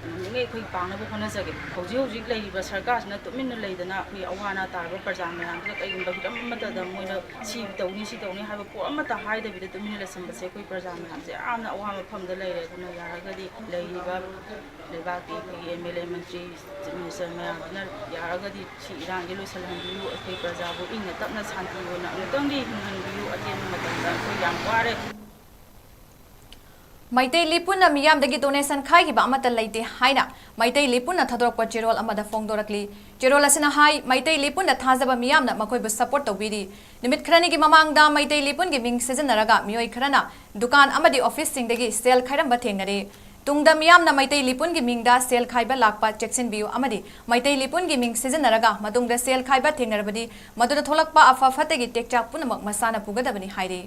ꯉꯝꯂꯤꯉꯩ ꯑꯩꯈꯣꯏ ꯄꯥꯡꯅꯕ ꯍꯣꯠꯅꯖꯒꯦ꯫ ꯍꯧꯖꯤꯛ ꯍꯧꯖꯤꯛ ꯂꯩꯔꯤꯕ ꯁꯔꯀꯥꯔꯁꯤꯅ ꯇꯨꯃꯤꯟꯅ ꯂꯩꯗꯅ ꯑꯩꯈꯣꯏ ꯑꯋꯥ ꯑꯅꯥ ꯇꯥꯔꯕ ꯄ꯭ꯔꯖꯥ ꯃꯌꯥꯝꯗꯨꯗ ꯀꯩꯒꯨꯝꯕ ꯍꯤꯔꯝ ꯑꯃꯠꯇꯗ ꯃꯣꯏꯅ ꯁꯤ ꯇꯧꯅꯤ, ꯁꯤ ꯇꯧꯅꯤ ꯍꯥꯏꯕ ꯄꯣꯠ ꯑꯃꯠꯇ ꯍꯥꯏꯗꯕꯤꯗ ꯇꯨꯃꯤꯟꯅ ꯂꯩꯁꯤꯟꯕꯁꯦ ꯑꯩꯈꯣꯏ ꯄ꯭ꯔꯖꯥ ꯃꯌꯥꯝꯁꯦ ꯌꯥꯝꯅ ꯑꯋꯥꯕ ꯃꯐꯝꯗ ꯂꯩꯔꯦ꯫ ꯑꯗꯨꯅ ꯌꯥꯔꯒꯗꯤ ꯂꯩꯔꯤꯕ ꯂꯩꯕꯥꯛꯀꯤ ꯑꯩꯈꯣꯏꯒꯤ M L A, Mantri, chief minister ꯃꯌꯥꯝꯗꯨꯅ ꯌꯥꯔꯒꯗꯤ ꯁꯤ ꯏꯔꯥꯡꯁꯦ ꯂꯣꯏꯁꯤꯜꯍꯟꯕꯤꯌꯨ, ꯑꯩꯈꯣꯏ ꯄ꯭ꯔꯖꯥꯕꯨ ꯏꯪꯅ ꯇꯞꯅ ꯁꯥꯟꯇꯤ ꯑꯣꯏꯅ ꯑꯃꯨꯛꯇꯪꯗꯤ ꯍꯤꯡꯍꯟꯕꯤꯌꯨ꯫ ꯑꯇꯦꯟꯕ ꯃꯇꯝꯗ ꯑꯩꯈꯣꯏ ꯌꯥꯝ ꯋꯥꯔꯦ꯫ ꯃꯩꯇꯩ ꯂꯤꯄꯨꯟꯅ ꯃꯤꯌꯥꯝꯗꯒꯤ donation ꯈꯥꯏꯈꯤꯕ ꯑꯃꯠꯇ ꯂꯩꯇꯦ ꯍꯥꯏꯅ ꯃꯩꯇꯩ ꯂꯤꯄꯨꯟꯅ ꯊꯥꯗꯣꯔꯛꯄ ꯆꯦꯔꯣꯜ ꯑꯃꯗ ꯐꯣꯡꯗꯣꯔꯛꯂꯤ꯫ ꯆꯦꯔꯣꯜ ꯑꯁꯤꯅ ꯍꯥꯏ, ꯃꯩꯇꯩ ꯂꯤꯄꯨꯟꯗ ꯊꯥꯖꯕ ꯃꯤꯌꯥꯝꯅ ꯃꯈꯣꯏꯕꯨ support ꯇꯧꯕꯤꯔꯤ꯫ ꯅꯨꯃꯤꯠ ꯈꯔꯅꯤꯒꯤ ꯃꯃꯥꯡꯗ ꯃꯩꯇꯩ ꯂꯤꯄꯨꯟꯒꯤ ꯃꯤꯡ ꯁꯤꯖꯤꯟꯅꯔꯒ ꯃꯤꯑꯣꯏ ꯈꯔꯅ ꯗꯨꯀꯥꯟ ꯑꯃꯗꯤ ꯑꯣꯐꯤꯁꯁꯤꯡꯗꯒꯤ ꯁꯦꯜ ꯈꯥꯏꯔꯝꯕ ꯊꯦꯡꯅꯔꯦ꯫ ꯇꯨꯡꯗ ꯃꯤꯌꯥꯝꯅ ꯃꯩꯇꯩ ꯂꯤꯄꯨꯟꯒꯤ ꯃꯤꯡꯗ ꯁꯦꯜ ꯈꯥꯏꯕ ꯂꯥꯛꯄ ꯆꯦꯛꯁꯤꯟꯕꯤꯌꯨ ꯑꯃꯗꯤ ꯃꯩꯇꯩ ꯂꯤꯄꯨꯟꯒꯤ ꯃꯤꯡ ꯁꯤꯖꯤꯟꯅꯔꯒ ꯃꯇꯨꯡꯗ ꯁꯦꯜ ꯈꯥꯏꯕ ꯊꯦꯡꯅꯔꯕꯗꯤ ꯃꯗꯨꯗ ꯊꯣꯛꯂꯛꯄ ꯑꯐ ꯐꯠꯇꯒꯤ ꯇꯦꯛꯆꯥꯛ ꯄꯨꯝꯅꯃꯛ ꯃꯁꯥꯅ ꯄꯨꯒꯗꯕꯅꯤ ꯍꯥꯏꯔꯤ꯫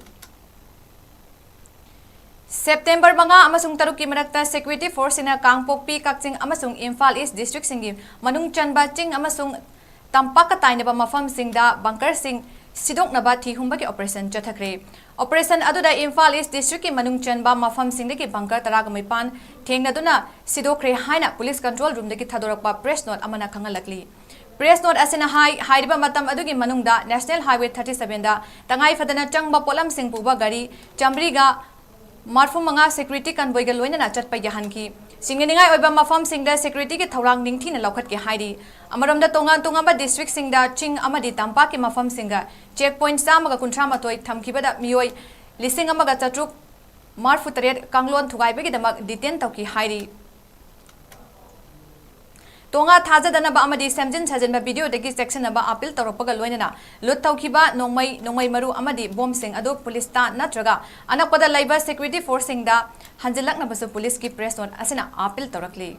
ꯁꯦꯞꯇꯦꯝꯕꯔ ꯃꯉꯥ ꯑꯃꯁꯨꯡ ꯇꯔꯨꯛꯀꯤ ꯃꯔꯛꯇ security forceꯁꯤꯡꯅ ꯀꯥꯡꯄꯣꯛꯄꯤ, ꯀꯛꯆꯤꯡ ꯑꯃꯁꯨꯡ ꯏꯝꯐꯥꯜ ꯏꯁ districtꯁꯤꯡꯒꯤ ꯃꯅꯨꯡ ꯆꯟꯕ ꯆꯤꯡ ꯑꯃꯁꯨꯡ ꯇꯝꯄꯥꯛꯀ ꯇꯥꯏꯅꯕ ꯃꯐꯝꯁꯤꯡꯗ bunkerꯁꯤꯡ ꯁꯤꯗꯣꯛꯅꯕ ꯊꯤ ꯍꯨꯝꯕꯒꯤ operation ꯆꯠꯊꯈ꯭ꯔꯦ꯫ Operation ꯑꯗꯨꯗ ꯏꯝꯐꯥꯜ ꯏꯁ districtꯀꯤ ꯃꯅꯨꯡ ꯆꯟꯕ ꯃꯐꯝꯁꯤꯡꯗꯒꯤ bunker ꯇꯔꯥꯒ ꯅꯤꯄꯥꯟ ꯊꯦꯡꯅꯗꯨꯅ ꯁꯤꯗꯣꯛꯈ꯭ꯔꯦ ꯍꯥꯏꯅ police control roomꯗꯒꯤ ꯊꯥꯗꯣꯔꯛꯄ press note ꯑꯃꯅ ꯈꯪꯍꯜꯂꯛꯂꯤ꯫ Press note ꯑꯁꯤꯅ ꯍꯥꯏ, ꯍꯥꯏꯔꯤꯕ ꯃꯇꯝ ꯑꯗꯨꯒꯤ ꯃꯅꯨꯡꯗ National Highway thirty sevenꯗ ꯇꯉꯥꯏ ꯐꯗꯅ ꯆꯪꯕ ꯄꯣꯠꯂꯝꯁꯤꯡ ꯄꯨꯕ ꯒꯥꯔꯤ ꯆꯥꯃꯔꯤꯒ ꯃꯔꯐꯨ ꯃꯉꯥ security convoyꯒ ꯂꯣꯏꯅꯅ ꯆꯠꯄ ꯌꯥꯍꯟꯈꯤ꯫ ꯁꯤꯡꯅꯅꯤꯡꯉꯥꯏ ꯑꯣꯏꯕ ꯃꯐꯝꯁꯤꯡꯗ securityꯒꯤ ꯊꯧꯔꯥꯡ ꯅꯤꯡꯊꯤꯅ ꯂꯧꯈꯠꯀꯦ ꯍꯥꯏꯔꯤ꯫ ꯑꯃꯔꯣꯝꯗ ꯇꯣꯉꯥꯟ ꯇꯣꯉꯥꯟꯕ districtꯁꯤꯡꯗ ꯆꯤꯡ ꯑꯃꯗꯤ ꯇꯝꯄꯥꯛꯀꯤ ꯃꯐꯝꯁꯤꯡꯗ check point ꯆꯥꯝꯃꯒ ꯀꯨꯟꯊ꯭ꯔꯥ ꯃꯥꯊꯣꯏ ꯊꯝꯈꯤꯕꯗ ꯃꯤꯑꯣꯏ ꯂꯤꯁꯤꯡ ꯑꯃꯒ ꯆꯥꯇ꯭ꯔꯨꯛ ꯃꯔꯐꯨ ꯇꯔꯦꯠ ꯀꯥꯡꯂꯣꯟ ꯊꯨꯒꯥꯏꯕꯒꯤꯗꯃꯛ detain ꯇꯧꯈꯤ ꯍꯥꯏꯔꯤ꯫ ꯇꯣꯉꯥ ꯊꯥꯖꯗꯅꯕ ꯑꯃꯗꯤ ꯁꯦꯝꯖꯤꯟ ꯁꯥꯖꯤꯟꯕ videoꯗꯒꯤ ꯆꯦꯛꯁꯤꯟꯅꯕ appeal ꯇꯧꯔꯛꯄꯒ ꯂꯣꯏꯅꯅ loot ꯇꯧꯈꯤꯕ ꯅꯣꯡꯃꯩ, ꯅꯣꯡꯃꯩ ꯃꯔꯨ ꯑꯃꯗꯤ ꯕꯣꯝꯁꯤꯡ ꯑꯗꯨ policeꯇ ꯅꯠꯇ꯭ꯔꯒ ꯑꯅꯛꯄꯗ ꯂꯩꯕ security forceꯁꯤꯡꯗ ꯍꯟꯖꯤꯜꯂꯛꯅꯕꯁꯨ policeꯀꯤ press note ꯑꯁꯤꯅ appeal ꯇꯧꯔꯛꯂꯤ꯫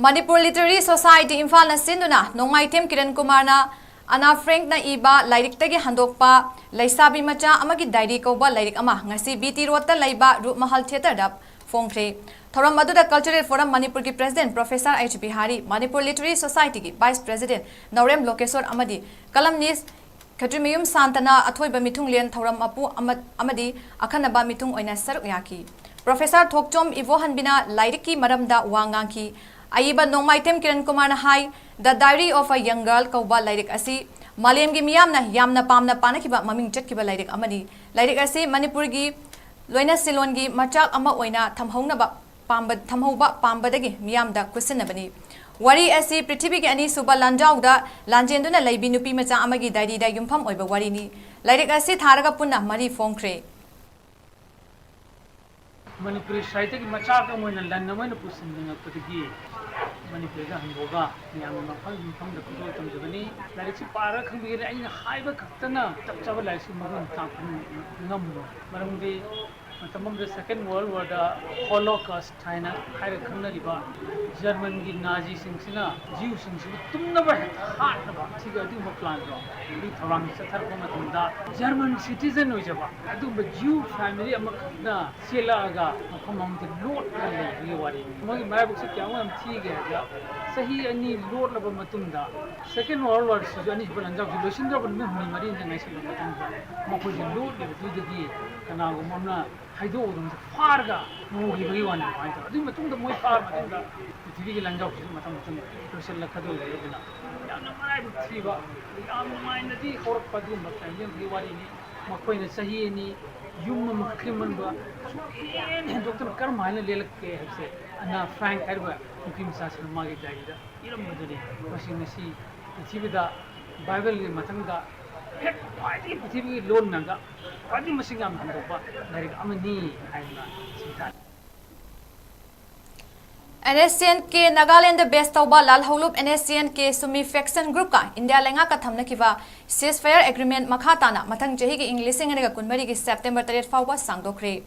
ꯃꯅꯤꯄꯨꯔ Literary Society ꯏꯝꯐꯥꯜꯅ ꯁꯤꯟꯗꯨꯅ ꯅꯣꯡꯃꯥꯏꯊꯦꯝ ꯀꯤꯔꯟ ꯀꯨꯃꯥꯔꯅ ꯑꯅꯥ ꯐ꯭ꯔꯦꯡꯛꯅ ꯏꯕ ꯂꯥꯏꯔꯤꯛꯇꯒꯤ ꯍꯟꯗꯣꯛꯄ ꯂꯩꯁꯥꯕꯤ ꯃꯆꯥ ꯑꯃꯒꯤ diary ꯀꯧꯕ ꯂꯥꯏꯔꯤꯛ ꯑꯃ ꯉꯁꯤ B T Roadꯇ ꯂꯩꯕ ꯔꯨꯞꯃꯍꯜ theatreꯗ ꯐꯣꯡꯈ꯭ꯔꯦ꯫ ꯊꯧꯔꯝ ꯑꯗꯨꯗ Cultural Forum ꯃꯅꯤꯄꯨꯔꯒꯤ president Professor H Bihari, Manipur Literary Societyꯒꯤ vice president ꯅꯥꯎꯔꯦꯝ ꯂꯣꯀꯦꯁꯣꯔ ꯑꯃꯗꯤ columnist ꯈꯦꯇ꯭ꯔꯤꯃꯌꯨꯝ ꯁꯥꯟꯇꯅ ꯑꯊꯣꯏꯕ ꯃꯤꯊꯨꯡꯂꯦꯟ ꯊꯧꯔꯝ ꯃꯄꯨ ꯑꯃ-, ꯑꯃꯗꯤ ꯑꯈꯟꯅꯕ ꯃꯤꯊꯨꯡ ꯑꯣꯏꯅ ꯁꯔꯨꯛ ꯌꯥꯈꯤ꯫ Professor ꯊꯣꯛꯆꯣꯝ ꯏꯕꯣꯍꯟꯕꯤꯅ ꯂꯥꯏꯔꯤꯛꯀꯤ ꯃꯔꯝꯗ ꯋꯥ ꯉꯥꯡꯈꯤ꯫ ꯑꯏꯕ ꯅꯣꯡꯃꯥꯏꯊꯦꯝ ꯀꯤꯔꯟ ꯀꯨꯃꯥꯔꯅ ꯍꯥꯏ, The Diary of a Young Girl ꯀꯧꯕ ꯂꯥꯏꯔꯤꯛ ꯑꯁꯤ ꯃꯥꯂꯦꯝꯒꯤ ꯃꯤꯌꯥꯝꯅ ꯌꯥꯝꯅ ꯄꯥꯝꯅ ꯄꯥꯅꯈꯤꯕ ꯃꯃꯤꯡ ꯆꯠꯈꯤꯕ ꯂꯥꯏꯔꯤꯛ ꯑꯃꯅꯤ꯫ ꯂꯥꯏꯔꯤꯛ ꯑꯁꯤ ꯃꯅꯤꯄꯨꯔꯒꯤ ꯂꯣꯏꯅꯁꯤꯂꯣꯟꯒꯤ ꯃꯆꯥꯛ ꯑꯃ ꯑꯣꯏꯅ ꯊꯝꯍꯧꯅꯕ ꯄꯥꯝꯕ-, ꯊꯝꯍꯧꯕ ꯄꯥꯝꯕꯗꯒꯤ ꯃꯤꯌꯥꯝꯗ ꯈꯨꯠꯁꯤꯟꯅꯕꯅꯤ꯫ ꯋꯥꯔꯤ ꯑꯁꯤ ꯄ꯭ꯔꯤꯊꯤꯕꯤꯒꯤ ꯑꯅꯤꯁꯨꯕ ꯂꯥꯟꯖꯥꯎꯗ ꯂꯥꯟꯖꯦꯟꯗꯨꯅ ꯂꯩꯕꯤ ꯅꯨꯄꯤ ꯃꯆꯥ ꯑꯃꯒꯤ ꯗꯥꯏꯔꯤꯗ ꯌꯨꯝꯐꯝ ꯑꯣꯏꯕ ꯋꯥꯔꯤꯅꯤ꯫ ꯂꯥꯏꯔꯤꯛ ꯑꯁꯤ ꯊꯥꯔꯒ ꯄꯨꯟꯅ ꯃꯔꯤ ꯐꯣꯡꯈ꯭ꯔꯦ꯫ ꯃꯅꯤꯄꯨꯔꯤ ꯁꯥꯍꯤꯇ꯭ꯌꯒꯤ ꯃꯆꯥꯛ ꯑꯃ ꯑꯣꯏꯅ ꯂꯟ ꯑꯃ ꯑꯣꯏꯅ ꯄꯨꯁꯤꯟꯅꯤꯡꯉꯛꯄꯗꯒꯤ ꯃꯅꯤꯄꯨꯔꯗ ꯍꯟꯗꯣꯛꯑꯒ ꯃꯌꯥꯝꯒꯤ ꯃꯐꯝ ꯃꯐꯝꯗ ꯈꯨꯗꯣꯜ ꯇꯝꯖꯕꯅꯤ꯫ ꯂꯥꯏꯔꯤꯛꯁꯤ ꯄꯥꯔꯒ ꯈꯪꯕꯤꯒꯅꯤ꯫ ꯑꯩꯅ ꯍꯥꯏꯕ ꯈꯛꯇꯅ ꯆꯞ ꯆꯥꯕ ꯂꯥꯏꯔꯤꯛꯁꯤ ꯃꯒꯨꯟ ꯇꯥꯛꯄ ꯉꯝꯃꯣꯏ꯫ ꯃꯔꯝꯗꯤ ꯃꯇꯝ ꯑꯃꯗ Second World War ꯗ Holocaust ꯍꯥꯏꯅ ꯍꯥꯏꯔꯒ ꯈꯪꯅꯔꯤꯕ ꯖꯔꯃꯟꯒꯤ ꯅꯥꯖꯤꯁꯤꯡꯁꯤꯅ ꯖꯤꯎꯁꯤꯡꯁꯤꯕꯨ ꯇꯨꯝꯅꯕ ꯍꯦꯛꯇ ꯍꯥꯠꯅꯕ ꯁꯤꯒꯤ ꯑꯗꯨꯒꯨꯝꯕ plan ꯗꯣ, ꯑꯗꯨꯒꯤ ꯊꯧꯔꯥꯡꯁꯤ ꯆꯠꯊꯔꯛꯄ ꯃꯇꯝꯗ ꯖꯔꯃꯟ citizen ꯑꯣꯏꯖꯕ ꯑꯗꯨꯒꯨꯝꯕ ꯖꯤꯎ family ꯑꯃꯈꯛꯅ ꯆꯦꯜꯂꯛꯑꯒ ꯃꯐꯝ ꯑꯃꯗ ꯂꯣꯠꯂꯒ ꯂꯩꯕꯒꯤ ꯋꯥꯔꯤꯅꯤ꯫ ꯃꯣꯏꯒꯤ ꯃꯔꯥꯏꯕꯛꯁꯦ ꯀꯌꯥꯃꯨꯛ ꯌꯥꯝ ꯊꯤꯒꯦ ꯍꯥꯏꯕꯗ, ꯆꯍꯤ ꯑꯅꯤ ꯂꯣꯠꯂꯕ ꯃꯇꯨꯡꯗ, Second World War ꯁꯤꯁꯨ, ꯑꯅꯤꯁꯨꯕ ꯂꯥꯟꯖꯥꯎꯁꯤ ꯂꯣꯏꯁꯤꯟꯗ꯭ꯔꯕ ꯅꯨꯃꯤꯠ ꯍꯨꯝꯅꯤ ꯃꯔꯤꯅꯤꯗ ꯉꯥꯏꯁꯤꯜꯂꯕ ꯃꯇꯨꯡꯗ, ꯃꯈꯣꯏꯁꯦ ꯂꯣꯠꯂꯤꯕꯗꯨꯗꯒꯤ ꯀꯅꯥꯒꯨꯝꯕ ꯑꯃꯅ ꯍꯥꯏꯗꯣꯛꯎꯗꯅ ꯐꯥꯔꯒ ꯄꯨꯈꯤꯕꯒꯤ ꯋꯥꯅꯤ꯫ ꯑꯗꯨꯃꯥꯏꯅ ꯇꯧꯔꯦ꯫ ꯑꯗꯨꯒꯤ ꯃꯇꯨꯡꯗ ꯃꯣꯏ ꯐꯥꯔ ꯃꯇꯨꯡꯗ ꯄ꯭ꯔꯤꯊꯤꯕꯤꯒꯤ ꯂꯥꯟꯖꯥꯎꯁꯤꯁꯨ ꯃꯊꯪ ꯃꯊꯪ ꯂꯣꯏꯁꯤꯜꯂꯛꯀꯗꯧꯔꯤꯕ꯫ ꯑꯗꯨꯅ ꯌꯥꯝꯅ ꯃꯔꯥꯏꯕꯛ ꯊꯤꯕ, ꯌꯥꯝ ꯅꯨꯡꯉꯥꯏꯅꯗꯤ ꯍꯧꯔꯛꯄ ꯑꯗꯨꯒꯨꯝꯕ family ꯑꯃꯒꯤ ꯋꯥꯔꯤꯅꯤ꯫ ꯃꯈꯣꯏꯅ ꯆꯍꯤ ꯑꯅꯤ ꯌꯨꯝ ꯑꯃ, ꯐꯤꯂꯝ ꯑꯃ ꯁꯨꯛꯍꯦꯟ ꯍꯦꯟꯗꯣꯛꯇꯅ ꯀꯔꯝ ꯍꯥꯏꯅ ꯂꯦꯜꯂꯛꯀꯦ ꯍꯥꯏꯕꯁꯦ ꯑꯅꯥ ꯐ꯭ꯔꯥꯡꯛ ꯍꯥꯏꯔꯤꯕ ꯅꯨꯄꯤ ꯃꯆꯥꯁꯤꯅ ꯃꯥꯒꯤ diary ꯗ ꯏꯔꯝꯕꯗꯨꯅꯤ꯫ ꯃꯁꯤ ꯉꯁꯤ ꯄ꯭ꯔꯤꯊꯤꯕꯤꯗ ꯕꯥꯏꯕꯜꯒꯤ ꯃꯊꯪꯗ ꯍꯦꯛ ꯈ꯭ꯋꯥꯏꯗꯒꯤ ꯄ꯭ꯔꯤꯊꯤꯕꯤꯒꯤ ꯂꯣꯟ ꯉꯥꯡꯕ ꯈ꯭ꯋꯥꯏꯗꯒꯤ ꯃꯁꯤꯡ ꯌꯥꯝꯅ ꯍꯟꯗꯣꯛꯄ ꯂꯥꯏꯔꯤꯛ ꯑꯃꯅꯤ ꯍꯥꯏꯗꯅ ꯁꯤꯡꯊꯥꯅꯩ꯫ NSCN-K ꯅꯥꯒꯥꯂꯦꯟꯗ base ꯇꯧꯕ ꯂꯥꯜꯍꯧꯂꯨꯞ NSCN-K ꯁꯨꯃꯤ faction group ꯀ ꯏꯟꯗꯤꯌꯥ ꯂꯩꯉꯥꯛꯀ ꯊꯝꯅꯈꯤꯕ ceasefire agreement ꯃꯈꯥ ꯇꯥꯅ ꯃꯊꯪ ꯆꯍꯤꯒꯤ ꯏꯪ ꯂꯤꯁꯤꯡ ꯑꯅꯤꯒ ꯀꯨꯟꯃꯔꯤꯒꯤ September ꯇꯔꯦꯠ ꯐꯥꯎꯕ ꯁꯥꯡꯗꯣꯛꯈ꯭ꯔꯦ꯫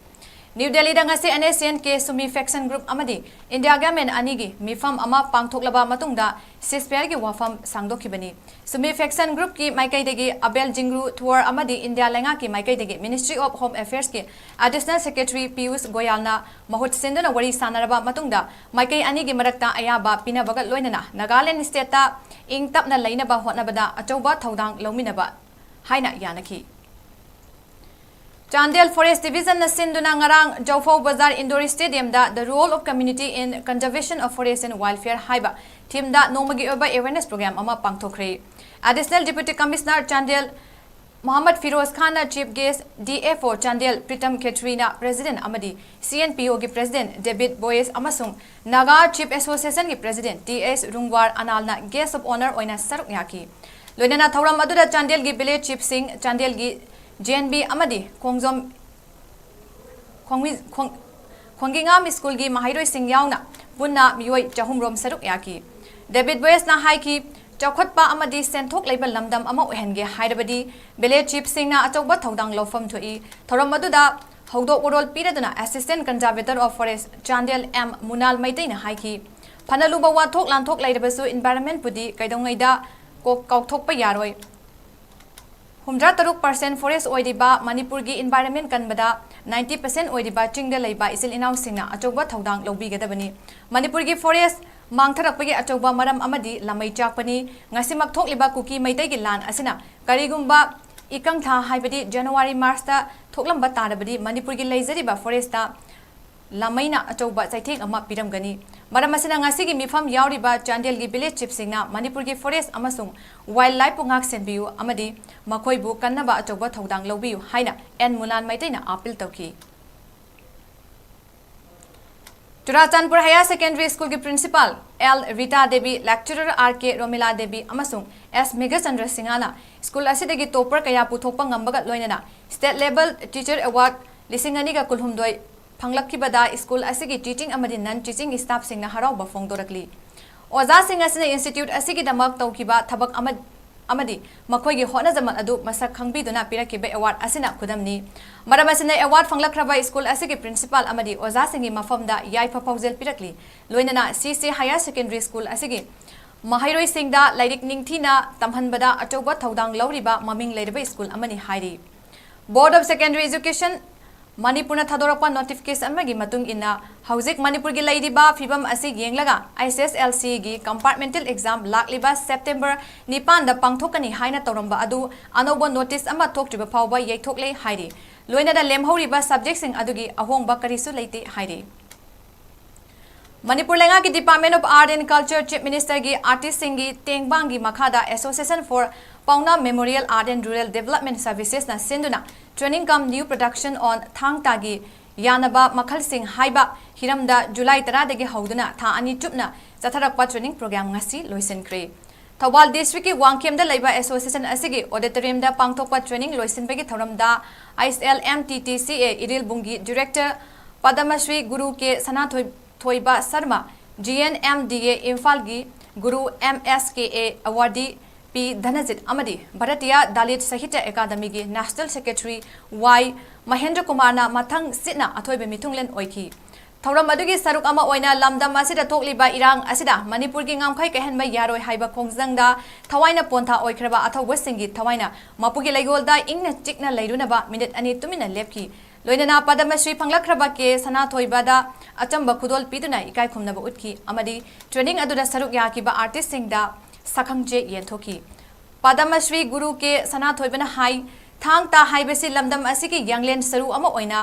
ꯅ꯭ꯌꯨ ꯗꯦꯜꯂꯤꯗ ꯉꯁꯤ NSCN-K ꯁꯨꯃꯤ faction group ꯑꯃꯗꯤ ꯏꯟꯗꯤꯌꯥ government ꯑꯅꯤꯒꯤ ꯃꯤꯐꯝ ꯑꯃ ꯄꯥꯡꯊꯣꯛꯂꯕ ꯃꯇꯨꯡꯗ ceasefire ꯒꯤ ꯋꯥꯐꯝ ꯁꯥꯡꯗꯣꯛꯈꯤꯕꯅꯤ꯫ ꯁꯨꯃꯤ faction group ꯀꯤ ꯃꯥꯏꯀꯩꯗꯒꯤ ꯑꯕꯦꯜ ꯖꯤꯡꯒ꯭ꯔꯨ ꯊꯨꯋꯔ ꯑꯃꯗꯤ ꯏꯟꯗꯤꯌꯥ ꯂꯩꯉꯥꯛꯀꯤ ꯃꯥꯏꯀꯩꯗꯒꯤ Ministry of Home Affairs ꯀꯤ Additional Secretary ꯄꯤꯌꯨꯁ ꯒꯣꯌꯥꯜꯅ ꯃꯍꯨꯠ ꯁꯤꯟꯗꯨꯅ ꯋꯥꯔꯤ ꯁꯥꯟꯅꯔꯕ ꯃꯇꯨꯡꯗ ꯃꯥꯏꯀꯩ ꯑꯅꯤꯒꯤ ꯃꯔꯛꯇ ꯑꯌꯥꯕ ꯄꯤꯅꯕꯒ ꯂꯣꯏꯅꯅ ꯅꯥꯒꯥꯂꯦꯟ state ꯇ ꯏꯪ ꯇꯞꯅ ꯂꯩꯅꯕ ꯍꯣꯠꯅꯕꯗ ꯑꯆꯧꯕ ꯊꯧꯗꯥꯡ ꯂꯧꯃꯤꯟꯅꯕ ꯍꯥꯏꯅ ꯌꯥꯅꯈꯤ꯫ ꯆꯥꯟꯗꯦꯜ Forest Division ꯅ ꯁꯤꯟꯗꯨꯅ ꯉꯔꯥꯡ ꯖꯧꯐꯧ ꯕꯖꯥꯔ Indoor Stadium the The Role of Community in Conservation of Forest and Wildfare ꯍꯥꯏꯕ theme ꯗ ꯅꯣꯡꯃꯒꯤ ꯑꯣꯏꯕ awareness program ꯑꯃ ꯄꯥꯡꯊꯣꯛꯈ꯭ꯔꯦ꯫ Additional Deputy Commissioner Chandel Mohammad Firoz ꯈꯥꯟꯅ Chief Guest, D F O Chandel Pritam Khetrina President ꯑꯃꯗꯤ C N P O ꯒꯤ President David Boyce ꯑꯃꯁꯨꯡ Naga Chief Association ꯒꯤ President T S Rungwar Anal ꯅ Guest of Honour ꯑꯣꯏꯅ ꯁꯔꯨꯛ ꯌꯥꯈꯤ꯫ ꯂꯣꯏꯅꯅ ꯊꯧꯔꯝ ꯑꯗꯨꯗ ꯆꯥꯟꯗꯦꯜꯒꯤ Village Chief ꯁꯤꯡ, ꯆꯥꯟꯗꯦꯜꯒꯤ J N V ꯑꯃꯗꯤ ꯈꯣꯡꯖꯣꯝ ꯈꯣꯡꯃꯤ-, ꯈꯣꯡ-, ꯈꯣꯡꯒꯤꯉꯥꯝ ꯁ꯭ꯀꯨꯜꯒꯤ ꯃꯍꯩꯔꯣꯏꯁꯤꯡ ꯌꯥꯎꯅ ꯄꯨꯟꯅ ꯃꯤꯑꯣꯏ ꯆꯍꯨꯝ ꯔꯣꯝ ꯁꯔꯨꯛ ꯌꯥꯈꯤ꯫ ꯗꯦꯕꯤꯗ ꯕꯣꯌꯁꯅ ꯍꯥꯏꯈꯤ, ꯆꯥꯎꯈꯠꯄ ꯑꯃꯗꯤ ꯁꯦꯟꯊꯣꯛ ꯂꯩꯕ ꯂꯝꯗꯝ ꯑꯃ ꯑꯣꯏꯍꯟꯒꯦ ꯍꯥꯏꯔꯕꯗꯤ Village Chief ꯁꯤꯡꯅ ꯑꯆꯧꯕ ꯊꯧꯗꯥꯡ ꯂꯧꯐꯝ ꯊꯣꯛꯏ꯫ ꯊꯧꯔꯝ ꯑꯗꯨꯗ ꯍꯧꯗꯣꯛ ꯋꯥꯔꯣꯜ ꯄꯤꯔꯗꯨꯅ Assistant Conservator of Forest Chandel M ꯃꯨꯅꯥꯜ ꯃꯩꯇꯩꯅ ꯍꯥꯏꯈꯤ, ꯐꯅ ꯂꯨꯕ ꯋꯥꯊꯣꯛ ꯂꯥꯟꯊꯣꯛ ꯂꯩꯔꯕꯁꯨ environment ꯄꯨꯗꯤ ꯀꯩꯗꯧꯉꯩꯗ ꯀꯣꯛ ꯀꯥꯎꯊꯣꯛꯄ ꯌꯥꯔꯣꯏ꯫ ꯍꯨꯝꯗ꯭ꯔꯥ ꯇꯔꯨꯛ percent forest ꯑꯣꯏꯔꯤꯕ ꯃꯅꯤꯄꯨꯔꯒꯤ environment ꯀꯟꯕꯗ ninety percent ꯑꯣꯏꯔꯤꯕ ꯆꯤꯡꯗ ꯂꯩꯕ ꯏꯆꯤꯜ ꯏꯅꯥꯎꯁꯤꯡꯅ ꯑꯆꯧꯕ ꯊꯧꯗꯥꯡ ꯂꯧꯕꯤꯒꯗꯕꯅꯤ꯫ ꯃꯅꯤꯄꯨꯔꯒꯤ forest ꯃꯥꯡꯊꯔꯛꯄꯒꯤ ꯑꯆꯧꯕ ꯃꯔꯝ ꯑꯃꯗꯤ ꯂꯥꯃꯩ ꯆꯥꯛꯄꯅꯤ꯫ ꯉꯁꯤꯃꯛ ꯊꯣꯛꯂꯤꯕ ꯀꯨꯀꯤ ꯃꯩꯇꯩꯒꯤ ꯂꯥꯟ ꯑꯁꯤꯅ ꯀꯔꯤꯒꯨꯝꯕ ꯏꯀꯪ ꯊꯥ ꯍꯥꯏꯕꯗꯤ January March ꯇ ꯊꯣꯛꯂꯝꯕ ꯇꯥꯔꯕꯗꯤ ꯃꯅꯤꯄꯨꯔꯒꯤ ꯂꯩꯖꯔꯤꯕ forest ꯇ ꯂꯥꯃꯩꯅ ꯑꯆꯧꯕ ꯆꯩꯊꯦꯡ ꯑꯃ ꯄꯤꯔꯝꯒꯅꯤ꯫ ꯃꯔꯝ ꯑꯁꯤꯅ ꯉꯁꯤꯒꯤ ꯃꯤꯐꯝ ꯌꯥꯎꯔꯤꯕ ꯆꯥꯟꯗꯦꯜꯒꯤ Village Chief ꯁꯤꯡꯅ ꯃꯅꯤꯄꯨꯔꯒꯤ forest ꯑꯃꯁꯨꯡ wildlife ꯄꯨ ꯉꯥꯛ ꯁꯦꯟꯕꯤꯌꯨ ꯑꯃꯗꯤ ꯃꯈꯣꯏꯕꯨ ꯀꯟꯅꯕ ꯑꯆꯧꯕ ꯊꯧꯗꯥꯡ ꯂꯧꯕꯤꯌꯨ ꯍꯥꯏꯅ N ꯃꯨꯅꯥꯜ ꯃꯩꯇꯩꯅ appeal ꯇꯧꯈꯤ꯫ ꯆꯨꯔꯥꯆꯥꯟꯄꯨꯔ Higher Secondary School ꯒꯤ Principal L Rita Devi, Lecturer R K Romila Devi ꯑꯃꯁꯨꯡ S ꯃꯦꯘꯆꯟꯗ꯭ꯔ ꯁꯤꯡꯍꯅ school ꯑꯁꯤꯗꯒꯤ topper ꯀꯌꯥ ꯄꯨꯊꯣꯛꯄ ꯉꯝꯕꯒ ꯂꯣꯏꯅꯅ State Level Teacher Award ꯂꯤꯁꯤꯡ ꯑꯅꯤꯒ ꯀꯨꯟꯍꯨꯝꯗꯣꯏ ꯐꯪꯂꯛꯈꯤꯕꯗ school ꯑꯁꯤꯒꯤ teaching ꯑꯃꯗꯤ non teaching staff ꯁꯤꯡꯅ ꯍꯔꯥꯎꯕ ꯐꯣꯡꯗꯣꯔꯛꯂꯤ꯫ ꯑꯣꯖꯥꯁꯤꯡ ꯑꯁꯤꯅ institute ꯑꯁꯤꯒꯤꯗꯃꯛ ꯇꯧꯈꯤꯕ ꯊꯕꯛ ꯑꯃ, ꯑꯃꯗꯤ ꯃꯈꯣꯏꯒꯤ ꯍꯣꯠꯅꯖꯃꯜ ꯑꯗꯨ ꯃꯁꯛ ꯈꯪꯕꯤꯗꯨꯅ ꯄꯤꯔꯛꯈꯤꯕ award ꯑꯁꯤꯅ ꯈꯨꯗꯝꯅꯤ꯫ ꯃꯔꯝ ꯑꯁꯤꯅ award ꯐꯪꯂꯛꯈ꯭ꯔꯕ school ꯑꯁꯤꯒꯤ principal ꯑꯃꯗꯤ ꯑꯣꯖꯥꯁꯤꯡꯒꯤ ꯃꯐꯝꯗ ꯌꯥꯏꯐ ꯄꯥꯎꯖꯦꯜ ꯄꯤꯔꯛꯂꯤ꯫ ꯂꯣꯏꯅꯅ C C Higher Secondary School ꯑꯁꯤꯒꯤ ꯃꯍꯩꯔꯣꯏꯁꯤꯡꯗ ꯂꯥꯏꯔꯤꯛ ꯅꯤꯡꯊꯤꯅ ꯇꯝꯍꯟꯕꯗ ꯑꯆꯧꯕ ꯊꯧꯗꯥꯡ ꯂꯧꯔꯤꯕ ꯃꯃꯤꯡ ꯂꯩꯔꯕ school ꯑꯃꯅꯤ ꯍꯥꯏꯔꯤ꯫ Board of Secondary Education ꯃꯅꯤꯄꯨꯔꯅ ꯊꯥꯗꯣꯔꯛꯄ notification ꯑꯃꯒꯤ ꯃꯇꯨꯡ ꯏꯟꯅ, ꯍꯧꯖꯤꯛ ꯃꯅꯤꯄꯨꯔꯒꯤ ꯂꯩꯔꯤꯕ ꯐꯤꯕꯝ ꯑꯁꯤ ꯌꯦꯡꯂꯒ H S L C ꯒꯤ compartmental exam ꯂꯥꯛꯂꯤꯕ September ꯅꯤꯄꯥꯟꯗ ꯄꯥꯡꯊꯣꯛꯀꯅꯤ ꯍꯥꯏꯅ ꯇꯧꯔꯝꯕ ꯑꯗꯨ ꯑꯅꯧꯕ notice ꯑꯃ ꯊꯣꯛꯇ꯭ꯔꯤꯕ ꯐꯥꯎꯕ ꯌꯩꯊꯣꯛꯂꯦ ꯍꯥꯏꯔꯤ꯫ ꯂꯣꯏꯅꯅ ꯂꯦꯝꯍꯧꯔꯤꯕ subject ꯁꯤꯡ ꯑꯗꯨꯒꯤ ꯑꯍꯣꯡꯕ ꯀꯔꯤꯁꯨ ꯂꯩꯇꯦ ꯍꯥꯏꯔꯤ꯫ ꯃꯅꯤꯄꯨꯔ ꯂꯩꯉꯥꯛꯀꯤ Department of Art and Culture Chief Minister ꯒꯤ artist ꯁꯤꯡꯒꯤ ꯇꯦꯡꯕꯥꯡꯒꯤ ꯃꯈꯥꯗ Association for Paona Memorial Art and Rural Development Servicesꯅ ꯁꯤꯟꯗꯨꯅ Training cum New Production on ꯊꯥꯡ ꯇꯥꯒꯤ ꯌꯥꯅꯕ ꯃꯈꯜꯁꯤꯡ ꯍꯥꯏꯕ ꯍꯤꯔꯝꯗ ꯖꯨꯂꯥꯏ ꯇꯔꯥꯗꯒꯤ ꯍꯧꯗꯨꯅ ꯊꯥ ꯑꯅꯤ ꯆꯨꯞꯅ ꯆꯠꯊꯔꯛꯄ training program ꯉꯁꯤ ꯂꯣꯏꯁꯤꯟꯈ꯭ꯔꯦ꯫ ꯊꯧꯕꯥꯜ districtꯀꯤ ꯋꯥꯡꯈꯦꯝꯗ ꯂꯩꯕ association ꯑꯁꯤꯒꯤ auditoriumꯗ ꯄꯥꯡꯊꯣꯛꯄ training ꯂꯣꯏꯁꯤꯟꯕꯒꯤ ꯊꯧꯔꯝꯗ I S L M T T C A ꯏꯔꯤꯜꯕꯨꯡꯒꯤ director Padma Shri ꯒꯨꯔꯨ ꯀꯦ ꯁꯅꯥꯊꯣꯏ ꯊꯣꯏꯕ Sharma, G N M D A ꯏꯝꯐꯥꯜꯒꯤ ꯒꯨꯔꯨ M S K A awardee ꯄꯤ ꯙꯅꯖꯤꯠ ꯑꯃꯗꯤ ꯚꯥꯔꯇꯤꯌꯥ ꯗꯥꯂꯤꯠ ꯁꯥꯍꯤꯇ꯭ꯌ ꯑꯦꯀꯥꯗꯃꯤꯒꯤ national secretary ꯋꯥꯏ ꯃꯍꯦꯟꯗ꯭ꯔ ꯀꯨꯃꯥꯔꯅ ꯃꯊꯪ ꯁꯤꯠꯅ ꯑꯊꯣꯏꯕ ꯃꯤꯊꯨꯡꯂꯦꯟ ꯑꯣꯏꯈꯤ꯫ ꯊꯧꯔꯝ ꯑꯗꯨꯒꯤ ꯁꯔꯨꯛ ꯑꯃ ꯑꯣꯏꯅ ꯂꯝꯗꯝ ꯑꯁꯤꯗ ꯊꯣꯛꯂꯤꯕ ꯏꯔꯥꯡ ꯑꯁꯤꯗ ꯃꯅꯤꯄꯨꯔꯒꯤ ꯉꯝꯈꯩ ꯀꯥꯏꯍꯟꯕ ꯌꯥꯔꯣꯏ ꯍꯥꯏꯕ ꯈꯣꯡꯖꯪꯗ ꯊꯋꯥꯏꯅ ꯄꯣꯟꯊꯥ ꯑꯣꯏꯈ꯭ꯔꯕ ꯑꯊꯧꯕꯁꯤꯡꯒꯤ ꯊꯋꯥꯏꯅ ꯃꯄꯨꯒꯤ ꯂꯩꯉꯣꯜꯗ ꯏꯪꯅ ꯆꯤꯛꯅ ꯂꯩꯔꯨꯅꯕ ꯃꯤꯅꯤꯠ ꯑꯅꯤ ꯇꯨꯃꯤꯟꯅ ꯂꯦꯞꯈꯤ꯫ ꯂꯣꯏꯅꯅ ꯄꯗꯃꯁ꯭ꯔꯤ ꯐꯪꯂꯛꯈ꯭ꯔꯕ ꯀꯦ ꯁꯅꯥꯊꯣꯏꯕꯗ ꯑꯆꯝꯕ ꯈꯨꯗꯣꯜ ꯄꯤꯗꯨꯅ ꯏꯀꯥꯏ ꯈꯨꯝꯅꯕ ꯎꯠꯈꯤ ꯑꯃꯗꯤ training ꯑꯗꯨꯗ ꯁꯔꯨꯛ ꯌꯥꯈꯤꯕ artistꯁꯤꯡꯗ ꯁꯛꯈꯪꯆꯦ ꯌꯦꯟꯊꯣꯛꯈꯤ꯫ ꯄꯗꯃꯁ꯭ꯔꯤ ꯒꯨꯔꯨ ꯀꯦ ꯁꯅꯥꯊꯣꯏꯕꯅ ꯍꯥꯏ, ꯊꯥꯡ ꯇꯥ ꯍꯥꯏꯕꯁꯤ ꯂꯝꯗꯝ ꯑꯁꯤꯒꯤ ꯌꯥꯡꯂꯦꯟ ꯁꯔꯨ ꯑꯃ ꯑꯣꯏꯅ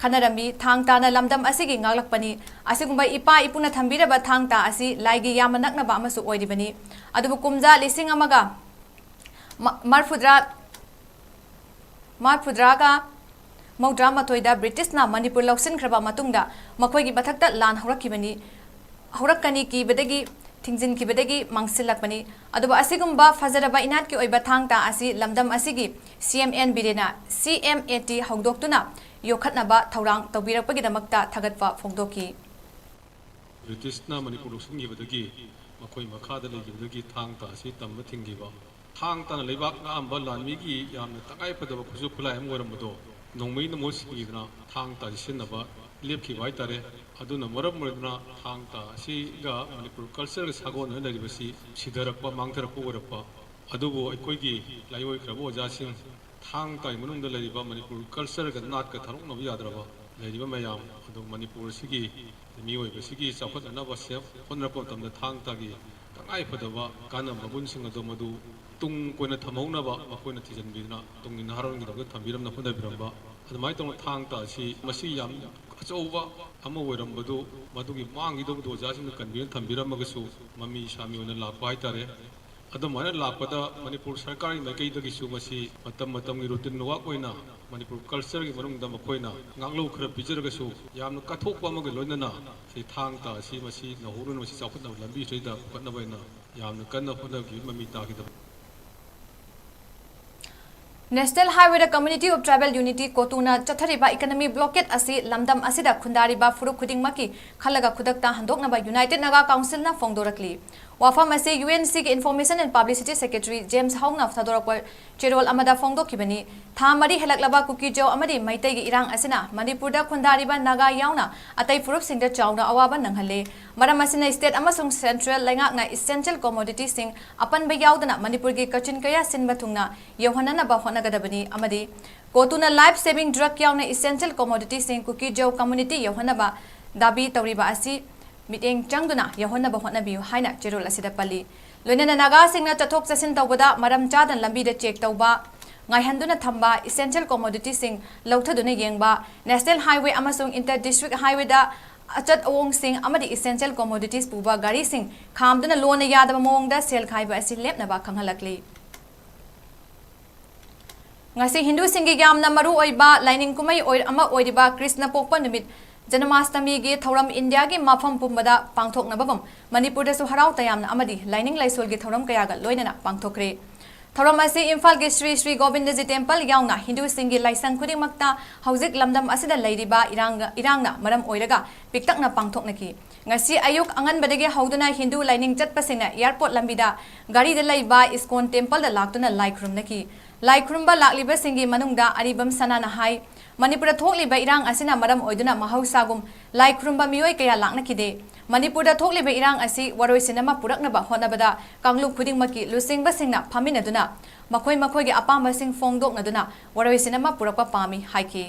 ꯈꯟꯅꯔꯝꯃꯤ꯫ ꯊꯥꯡ ꯇꯥꯅ ꯂꯝꯗꯝ ꯑꯁꯤꯒꯤ ꯉꯥꯛꯂꯛꯄꯅꯤ꯫ ꯑꯁꯤꯒꯨꯝꯕ ꯏꯄꯥ ꯏꯄꯨꯅ ꯊꯝꯕꯤꯔꯕ ꯊꯥꯡ ꯇꯥ ꯑꯁꯤ ꯂꯥꯏꯒꯤ ꯌꯥꯝꯅ ꯅꯛꯅꯕ ꯑꯃꯁꯨ ꯑꯣꯏꯔꯤꯕꯅꯤ꯫ ꯑꯗꯨꯕꯨ ꯀꯨꯝꯖꯥ ꯂꯤꯁꯤꯡ ꯑꯃꯒ ꯃ-, ꯃꯔꯐꯨꯇꯔꯥ, ꯃꯔꯐꯨꯇꯔꯥꯒ ꯃꯧꯗ꯭ꯔꯥ ꯃꯥꯊꯣꯏꯗ ꯕ꯭ꯔꯤꯇꯤꯁꯅ ꯃꯅꯤꯄꯨꯔ ꯂꯧꯁꯤꯟꯈ꯭ꯔꯕ ꯃꯇꯨꯡꯗ ꯃꯈꯣꯏꯒꯤ ꯃꯊꯛꯇ ꯂꯥꯟ ꯍꯧꯔꯛꯈꯤꯕꯅꯤ, ꯍꯧꯔꯛꯀꯅꯤ ꯀꯤꯕꯗꯒꯤ ꯊꯤꯡꯖꯤꯟꯈꯤꯕꯗꯒꯤ ꯃꯥꯡꯁꯤꯜꯂꯛꯄꯅꯤ꯫ ꯑꯗꯨꯕꯨ ꯑꯁꯤꯒꯨꯝꯕ ꯐꯖꯔꯕ ꯏꯅꯥꯠꯀꯤ ꯑꯣꯏꯕ ꯊꯥꯡ ꯇꯥ ꯑꯁꯤ ꯂꯝꯗꯝ ꯑꯁꯤꯒꯤ C M N ꯕꯤꯔꯦꯟꯅ C M A T ꯍꯧꯗꯣꯛꯇꯨꯅ ꯌꯣꯛꯈꯠꯅꯕ ꯊꯧꯔꯥꯡ ꯇꯧꯕꯤꯔꯛꯄꯒꯤꯗꯃꯛꯇ ꯊꯥꯒꯠꯄ ꯐꯣꯡꯗꯣꯛꯈꯤ꯫ ꯕ꯭ꯔꯤꯇꯤꯁꯅ ꯃꯅꯤꯄꯨꯔ ꯂꯧꯁꯤꯟꯈꯤꯕꯗꯒꯤ ꯃꯈꯣꯏ ꯃꯈꯥꯗ ꯂꯩꯈꯤꯕꯗꯒꯤ ꯊꯥꯡ ꯇꯥ ꯑꯁꯤ ꯇꯝꯕ ꯊꯤꯡꯈꯤꯕ꯫ ꯊꯥꯡ ꯇꯥꯅ ꯂꯩꯕꯥꯛ ꯉꯥꯛꯑꯝꯕ ꯂꯥꯟꯃꯤꯒꯤ ꯌꯥꯝꯅ ꯇꯉꯥꯏ ꯐꯗꯕ ꯈꯨꯠꯁꯨ ꯈꯨꯠꯂꯥꯏ ꯑꯃ ꯑꯣꯏꯔꯝꯕꯗꯣ ꯅꯣꯡꯃꯩꯅ ꯃꯍꯨꯠ ꯁꯤꯟꯈꯤꯗꯅ ꯊꯥꯡ ꯇꯥ ꯑꯁꯤ ꯁꯤꯖꯤꯟꯅꯕ ꯂꯦꯞꯈꯤꯕ ꯍꯥꯏꯇꯥꯔꯦ꯫ ꯑꯗꯨꯅ ꯃꯔꯝ ꯑꯣꯏꯗꯨꯅ ꯊꯥꯡ ꯇꯥ ꯑꯁꯤꯒ ꯃꯅꯤꯄꯨꯔ cultureꯒ ꯁꯥꯒꯣꯟꯅꯅ ꯂꯩꯔꯤꯕꯁꯤ ꯁꯤꯊꯔꯛꯄ, ꯃꯥꯡꯊꯔꯛꯄ ꯑꯣꯏꯔꯛꯄ꯫ ꯑꯗꯨꯕꯨ ꯑꯩꯈꯣꯏꯒꯤ ꯂꯥꯏꯑꯣꯏꯈ꯭ꯔꯕ ꯑꯣꯖꯥꯁꯤꯡ, ꯊꯥꯡ ꯇꯥꯒꯤ ꯃꯅꯨꯡꯗ ꯂꯩꯔꯤꯕ ꯃꯅꯤꯄꯨꯔ cultureꯒ ꯅꯥꯠꯀ ꯊꯥꯗꯣꯛꯅꯕ ꯌꯥꯗ꯭ꯔꯕ ꯂꯩꯔꯤꯕ ꯃꯌꯥꯝ ꯑꯗꯨ ꯃꯅꯤꯄꯨꯔ ꯑꯁꯤꯒꯤ ꯃꯤꯑꯣꯏꯕꯁꯤꯒꯤ ꯆꯥꯎꯈꯠꯅꯅꯕ ꯁꯦꯝ ꯍꯣꯠꯅꯔꯛꯄ ꯃꯇꯝꯗ ꯊꯥꯡ ꯇꯥꯒꯤ ꯇꯉꯥꯏ ꯐꯗꯕ ꯀꯥꯟꯅꯕ ꯃꯒꯨꯟꯁꯤꯡ ꯑꯗꯨ ꯃꯗꯨ ꯇꯨꯡ ꯀꯣꯏꯅ ꯊꯝꯍꯧꯅꯕ ꯃꯈꯣꯏꯅ ꯊꯤꯖꯤꯟꯕꯤꯗꯨꯅ ꯇꯨꯡꯒꯤ ꯅꯍꯥꯔꯣꯜꯒꯤꯗꯃꯛꯇ ꯊꯝꯕꯤꯔꯝꯅ ꯍꯣꯠꯅꯕꯤꯔꯝꯕ, ꯑꯗꯨꯃꯥꯏꯅ ꯇꯧꯅ ꯊꯥꯡ ꯇꯥ ꯑꯁꯤ ꯃꯁꯤ ꯌꯥꯝ ꯑꯆꯧꯕ ꯑꯃ ꯑꯣꯏꯔꯝꯕꯗꯨ ꯃꯗꯨꯒꯤ ꯃꯥꯡꯈꯤꯗꯧꯕꯗꯨ ꯑꯣꯖꯥꯁꯤꯡꯅ ꯀꯟꯕꯤꯗꯨꯅ ꯊꯝꯕꯤꯔꯝꯃꯒꯁꯨ ꯃꯃꯤ ꯁꯥꯃꯤ ꯑꯣꯏꯅ ꯂꯥꯛꯄ ꯍꯥꯏꯇꯥꯔꯦ꯫ ꯑꯗꯨꯃꯥꯏꯅ ꯂꯥꯛꯄꯗ ꯃꯅꯤꯄꯨꯔ ꯁꯔꯀꯥꯔꯒꯤ ꯃꯥꯏꯀꯩꯗꯒꯤꯁꯨ ꯃꯁꯤ ꯃꯇꯝ ꯃꯇꯝꯒꯤ ꯔꯨꯇꯤꯟ ꯋꯥꯛ ꯑꯣꯏꯅ ꯃꯅꯤꯄꯨꯔ ꯀꯜꯆꯔꯒꯤ ꯃꯅꯨꯡꯗ ꯃꯈꯣꯏꯅ ꯉꯥꯛꯂꯧ ꯈꯔ ꯄꯤꯖꯔꯒꯁꯨ, ꯌꯥꯝꯅ ꯀꯠꯊꯣꯛꯄ ꯑꯃꯒ ꯂꯣꯏꯅꯅ ꯁꯤ ꯊꯥꯡ ꯇꯥ ꯑꯁꯤ ꯃꯁꯤ ꯅꯧꯍꯧꯅꯅ ꯃꯁꯤ ꯆꯥꯎꯈꯠꯅꯕ ꯂꯝꯕꯤꯁꯤꯗꯩꯗ ꯄꯨꯈꯠꯅꯕ ꯍꯥꯏꯅ ꯌꯥꯝꯅ ꯀꯟꯅ ꯍꯣꯠꯅꯈꯤꯕ ꯃꯃꯤ ꯇꯥꯈꯤꯗꯕ꯫ National Highway the Community of Tribal Unity, ꯀꯣꯇꯨꯅ ꯆꯠꯊꯔꯤꯕ economic blockade ꯑꯁꯤ ꯂꯝꯗꯝ ꯑꯁꯤꯗ ꯈꯨꯟꯗꯥꯔꯤꯕ ꯐꯨꯔꯨꯞ ꯈꯨꯗꯤꯡꯃꯛꯀꯤ ꯈꯜꯂꯒ ꯈꯨꯗꯛꯇ ꯍꯟꯗꯣꯛꯅꯕ United Naga Council ꯅ ꯐꯣꯡꯗꯣꯔꯛꯂꯤ꯫ ꯋꯥꯐꯝ ꯑꯁꯤ U N C ꯒꯤ Information and Publicity Secretary James Howna ꯊꯥꯗꯣꯔꯛꯄ ꯆꯦꯔꯣꯜ ꯑꯃꯗ ꯐꯣꯡꯗꯣꯛꯈꯤꯕꯅꯤ꯫ ꯊꯥ ꯃꯔꯤ ꯍꯦꯜꯂꯛꯂꯕ ꯀꯨꯀꯤ ꯖꯧ ꯑꯃꯗꯤ ꯃꯩꯇꯩꯒꯤ ꯏꯔꯥꯡ ꯑꯁꯤꯅ ꯃꯅꯤꯄꯨꯔꯗ ꯈꯨꯟꯗꯥꯔꯤꯕ ꯅꯥꯒꯥ ꯌꯥꯎꯅ ꯑꯇꯩ ꯐꯨꯔꯨꯞꯁꯤꯡꯗ ꯆꯥꯎꯅ ꯑꯋꯥꯕ ꯅꯪꯍꯜꯂꯦ꯫ ꯃꯔꯝ ꯑꯁꯤꯅ state ꯑꯃꯁꯨꯡ central ꯂꯩꯉꯥꯛꯅ essential commoditiesꯁꯤꯡ ꯑꯄꯟꯕ ꯌꯥꯎꯗꯅ ꯃꯅꯤꯄꯨꯔꯒꯤ ꯀꯥꯆꯤꯟ ꯀꯣꯌꯥ ꯁꯤꯟꯕ ꯊꯨꯡꯅ ꯌꯧꯍꯟꯅꯅꯕ ꯍꯣꯠꯅꯒꯗꯕꯅꯤ ꯑꯃꯗꯤ ꯀꯣꯇꯨꯅ life saving drug ꯌꯥꯎꯅ essential commoditiesꯁꯤꯡ ꯀꯨꯀꯤ ꯖꯧ community ꯌꯧꯍꯟꯅꯕ ꯗꯥꯕꯤ ꯇꯧꯔꯤꯕ ꯑꯁꯤ ꯃꯤꯠꯌꯦꯡ ꯆꯪꯗꯨꯅ ꯌꯧꯍꯟꯅꯕ ꯍꯣꯠꯅꯕꯤꯌꯨ ꯍꯥꯏꯅ ꯆꯦꯔꯣꯜ ꯑꯁꯤꯗ ꯄꯜꯂꯤ꯫ ꯂꯣꯏꯅꯅ ꯅꯥꯒꯥꯁꯤꯡꯅ ꯆꯠꯊꯣꯛ ꯆꯠꯁꯤꯟ ꯇꯧꯕꯗ ꯃꯔꯝ ꯆꯥꯗꯅ ꯂꯝꯕꯤꯗ check ꯇꯧꯕ, ꯉꯥꯏꯍꯟꯗꯨꯅ ꯊꯝꯕ, essential commoditiesꯁꯤꯡ ꯂꯧꯊꯗꯨꯅ ꯌꯦꯡꯕ, National Highway ꯑꯃꯁꯨꯡ inter district highwayꯗ ꯑꯆꯠ ꯑꯋꯣꯡꯁꯤꯡ ꯑꯃꯗꯤ essential commodities ꯄꯨꯕ ꯒꯥꯔꯤꯁꯤꯡ ꯈꯥꯝꯗꯨꯅ ꯂꯣꯟꯅ ꯌꯥꯗꯕ ꯃꯑꯣꯡꯗ ꯁꯦꯜ ꯈꯥꯏꯕ ꯑꯁꯤ ꯂꯦꯞꯅꯕ ꯈꯪꯍꯜꯂꯛꯂꯤ꯫ ꯉꯁꯤ ꯍꯤꯟꯗꯨꯁꯤꯡꯒꯤ ꯌꯥꯝꯅ ꯃꯔꯨ ꯑꯣꯏꯕ ꯂꯥꯏꯅꯤꯡ ꯀꯨꯝꯍꯩ ꯑꯣꯏ-, ꯑꯃ ꯑꯣꯏꯔꯤꯕ ꯀ꯭ꯔꯤꯁꯅ ꯄꯣꯛꯄ ꯅꯨꯃꯤꯠ ꯖꯅꯃꯥꯁꯇꯃꯤꯒꯤ ꯊꯧꯔꯝ ꯏꯟꯗꯤꯌꯥꯒꯤ ꯃꯐꯝ ꯄꯨꯝꯕꯗ ꯄꯥꯡꯊꯣꯛꯅꯕꯒꯨꯝ ꯃꯅꯤꯄꯨꯔꯗꯁꯨ ꯍꯔꯥꯎ ꯇꯌꯥꯝꯅ ꯑꯃꯗꯤ ꯂꯥꯏꯅꯤꯡ ꯂꯥꯏꯁꯣꯜꯒꯤ ꯊꯧꯔꯝ ꯀꯌꯥꯒ ꯂꯣꯏꯅꯅ ꯄꯥꯡꯊꯣꯛꯈ꯭ꯔꯦ꯫ ꯊꯧꯔꯝ ꯑꯁꯤ ꯏꯝꯐꯥꯜꯒꯤ ꯁ꯭ꯔꯤ ꯁ꯭ꯔꯤ ꯒꯣꯕꯤꯟꯗꯖꯤ temple ꯌꯥꯎꯅ ꯍꯤꯟꯗꯨꯁꯤꯡꯒꯤ ꯂꯥꯏꯁꯪ ꯈꯨꯗꯤꯡꯃꯛꯇ ꯍꯧꯖꯤꯛ ꯂꯝꯗꯝ ꯑꯁꯤꯗ ꯂꯩꯔꯤꯕ ꯏꯔꯥꯡꯒ-, ꯏꯔꯥꯡꯅ ꯃꯔꯝ ꯑꯣꯏꯔꯒ ꯄꯤꯛꯇꯛꯅ ꯄꯥꯡꯊꯣꯛꯅꯈꯤ꯫ ꯉꯁꯤ ꯑꯌꯨꯛ ꯑꯉꯟꯕꯗꯒꯤ ꯍꯧꯗꯨꯅ ꯍꯤꯟꯗꯨ ꯂꯥꯏꯅꯤꯡ ꯆꯠꯄꯁꯤꯡꯅ airport ꯂꯝꯕꯤꯗ ꯒꯥꯔꯤꯗ ꯂꯩꯕ ꯏꯁꯀꯣꯟ templeꯗ ꯂꯥꯛꯇꯨꯅ ꯂꯥꯏ ꯈꯨꯔꯨꯝꯅꯈꯤ꯫ ꯂꯥꯏ ꯈꯨꯔꯨꯝꯕ ꯂꯥꯛꯂꯤꯕꯁꯤꯡꯒꯤ ꯃꯅꯨꯡꯗ ꯑꯔꯤꯕꯝ ꯁꯅꯥꯅ ꯍꯥꯏ, ꯃꯅꯤꯄꯨꯔꯗ ꯊꯣꯛꯂꯤꯕ ꯏꯔꯥꯡ ꯑꯁꯤꯅ ꯃꯔꯝ ꯑꯣꯏꯗꯨꯅ ꯃꯍꯧꯁꯥꯒꯨꯝ ꯂꯥꯏ ꯈꯨꯔꯨꯝꯕ ꯃꯤꯑꯣꯏ ꯀꯌꯥ ꯂꯥꯛꯅꯈꯤꯗꯦ꯫ ꯃꯅꯤꯄꯨꯔꯗ ꯊꯣꯛꯂꯤꯕ ꯏꯔꯥꯡ ꯑꯁꯤ ꯋꯥꯔꯣꯏꯁꯤꯟ ꯑꯃ ꯄꯨꯔꯛꯅꯕ ꯍꯣꯠꯅꯕꯗ ꯀꯥꯡꯂꯨꯞ ꯈꯨꯗꯤꯡꯃꯛꯀꯤ ꯂꯨꯆꯤꯡꯕꯁꯤꯡꯅ ꯐꯝꯃꯤꯟꯅꯗꯨꯅ ꯃꯈꯣꯏ ꯃꯈꯣꯏꯒꯤ ꯑꯄꯥꯝꯕꯁꯤꯡ ꯐꯣꯡꯗꯣꯛꯅꯗꯨꯅ ꯋꯥꯔꯣꯏꯁꯤꯟ ꯑꯃ ꯄꯨꯔꯛꯄ ꯄꯥꯝꯃꯤ ꯍꯥꯏꯈꯤ꯫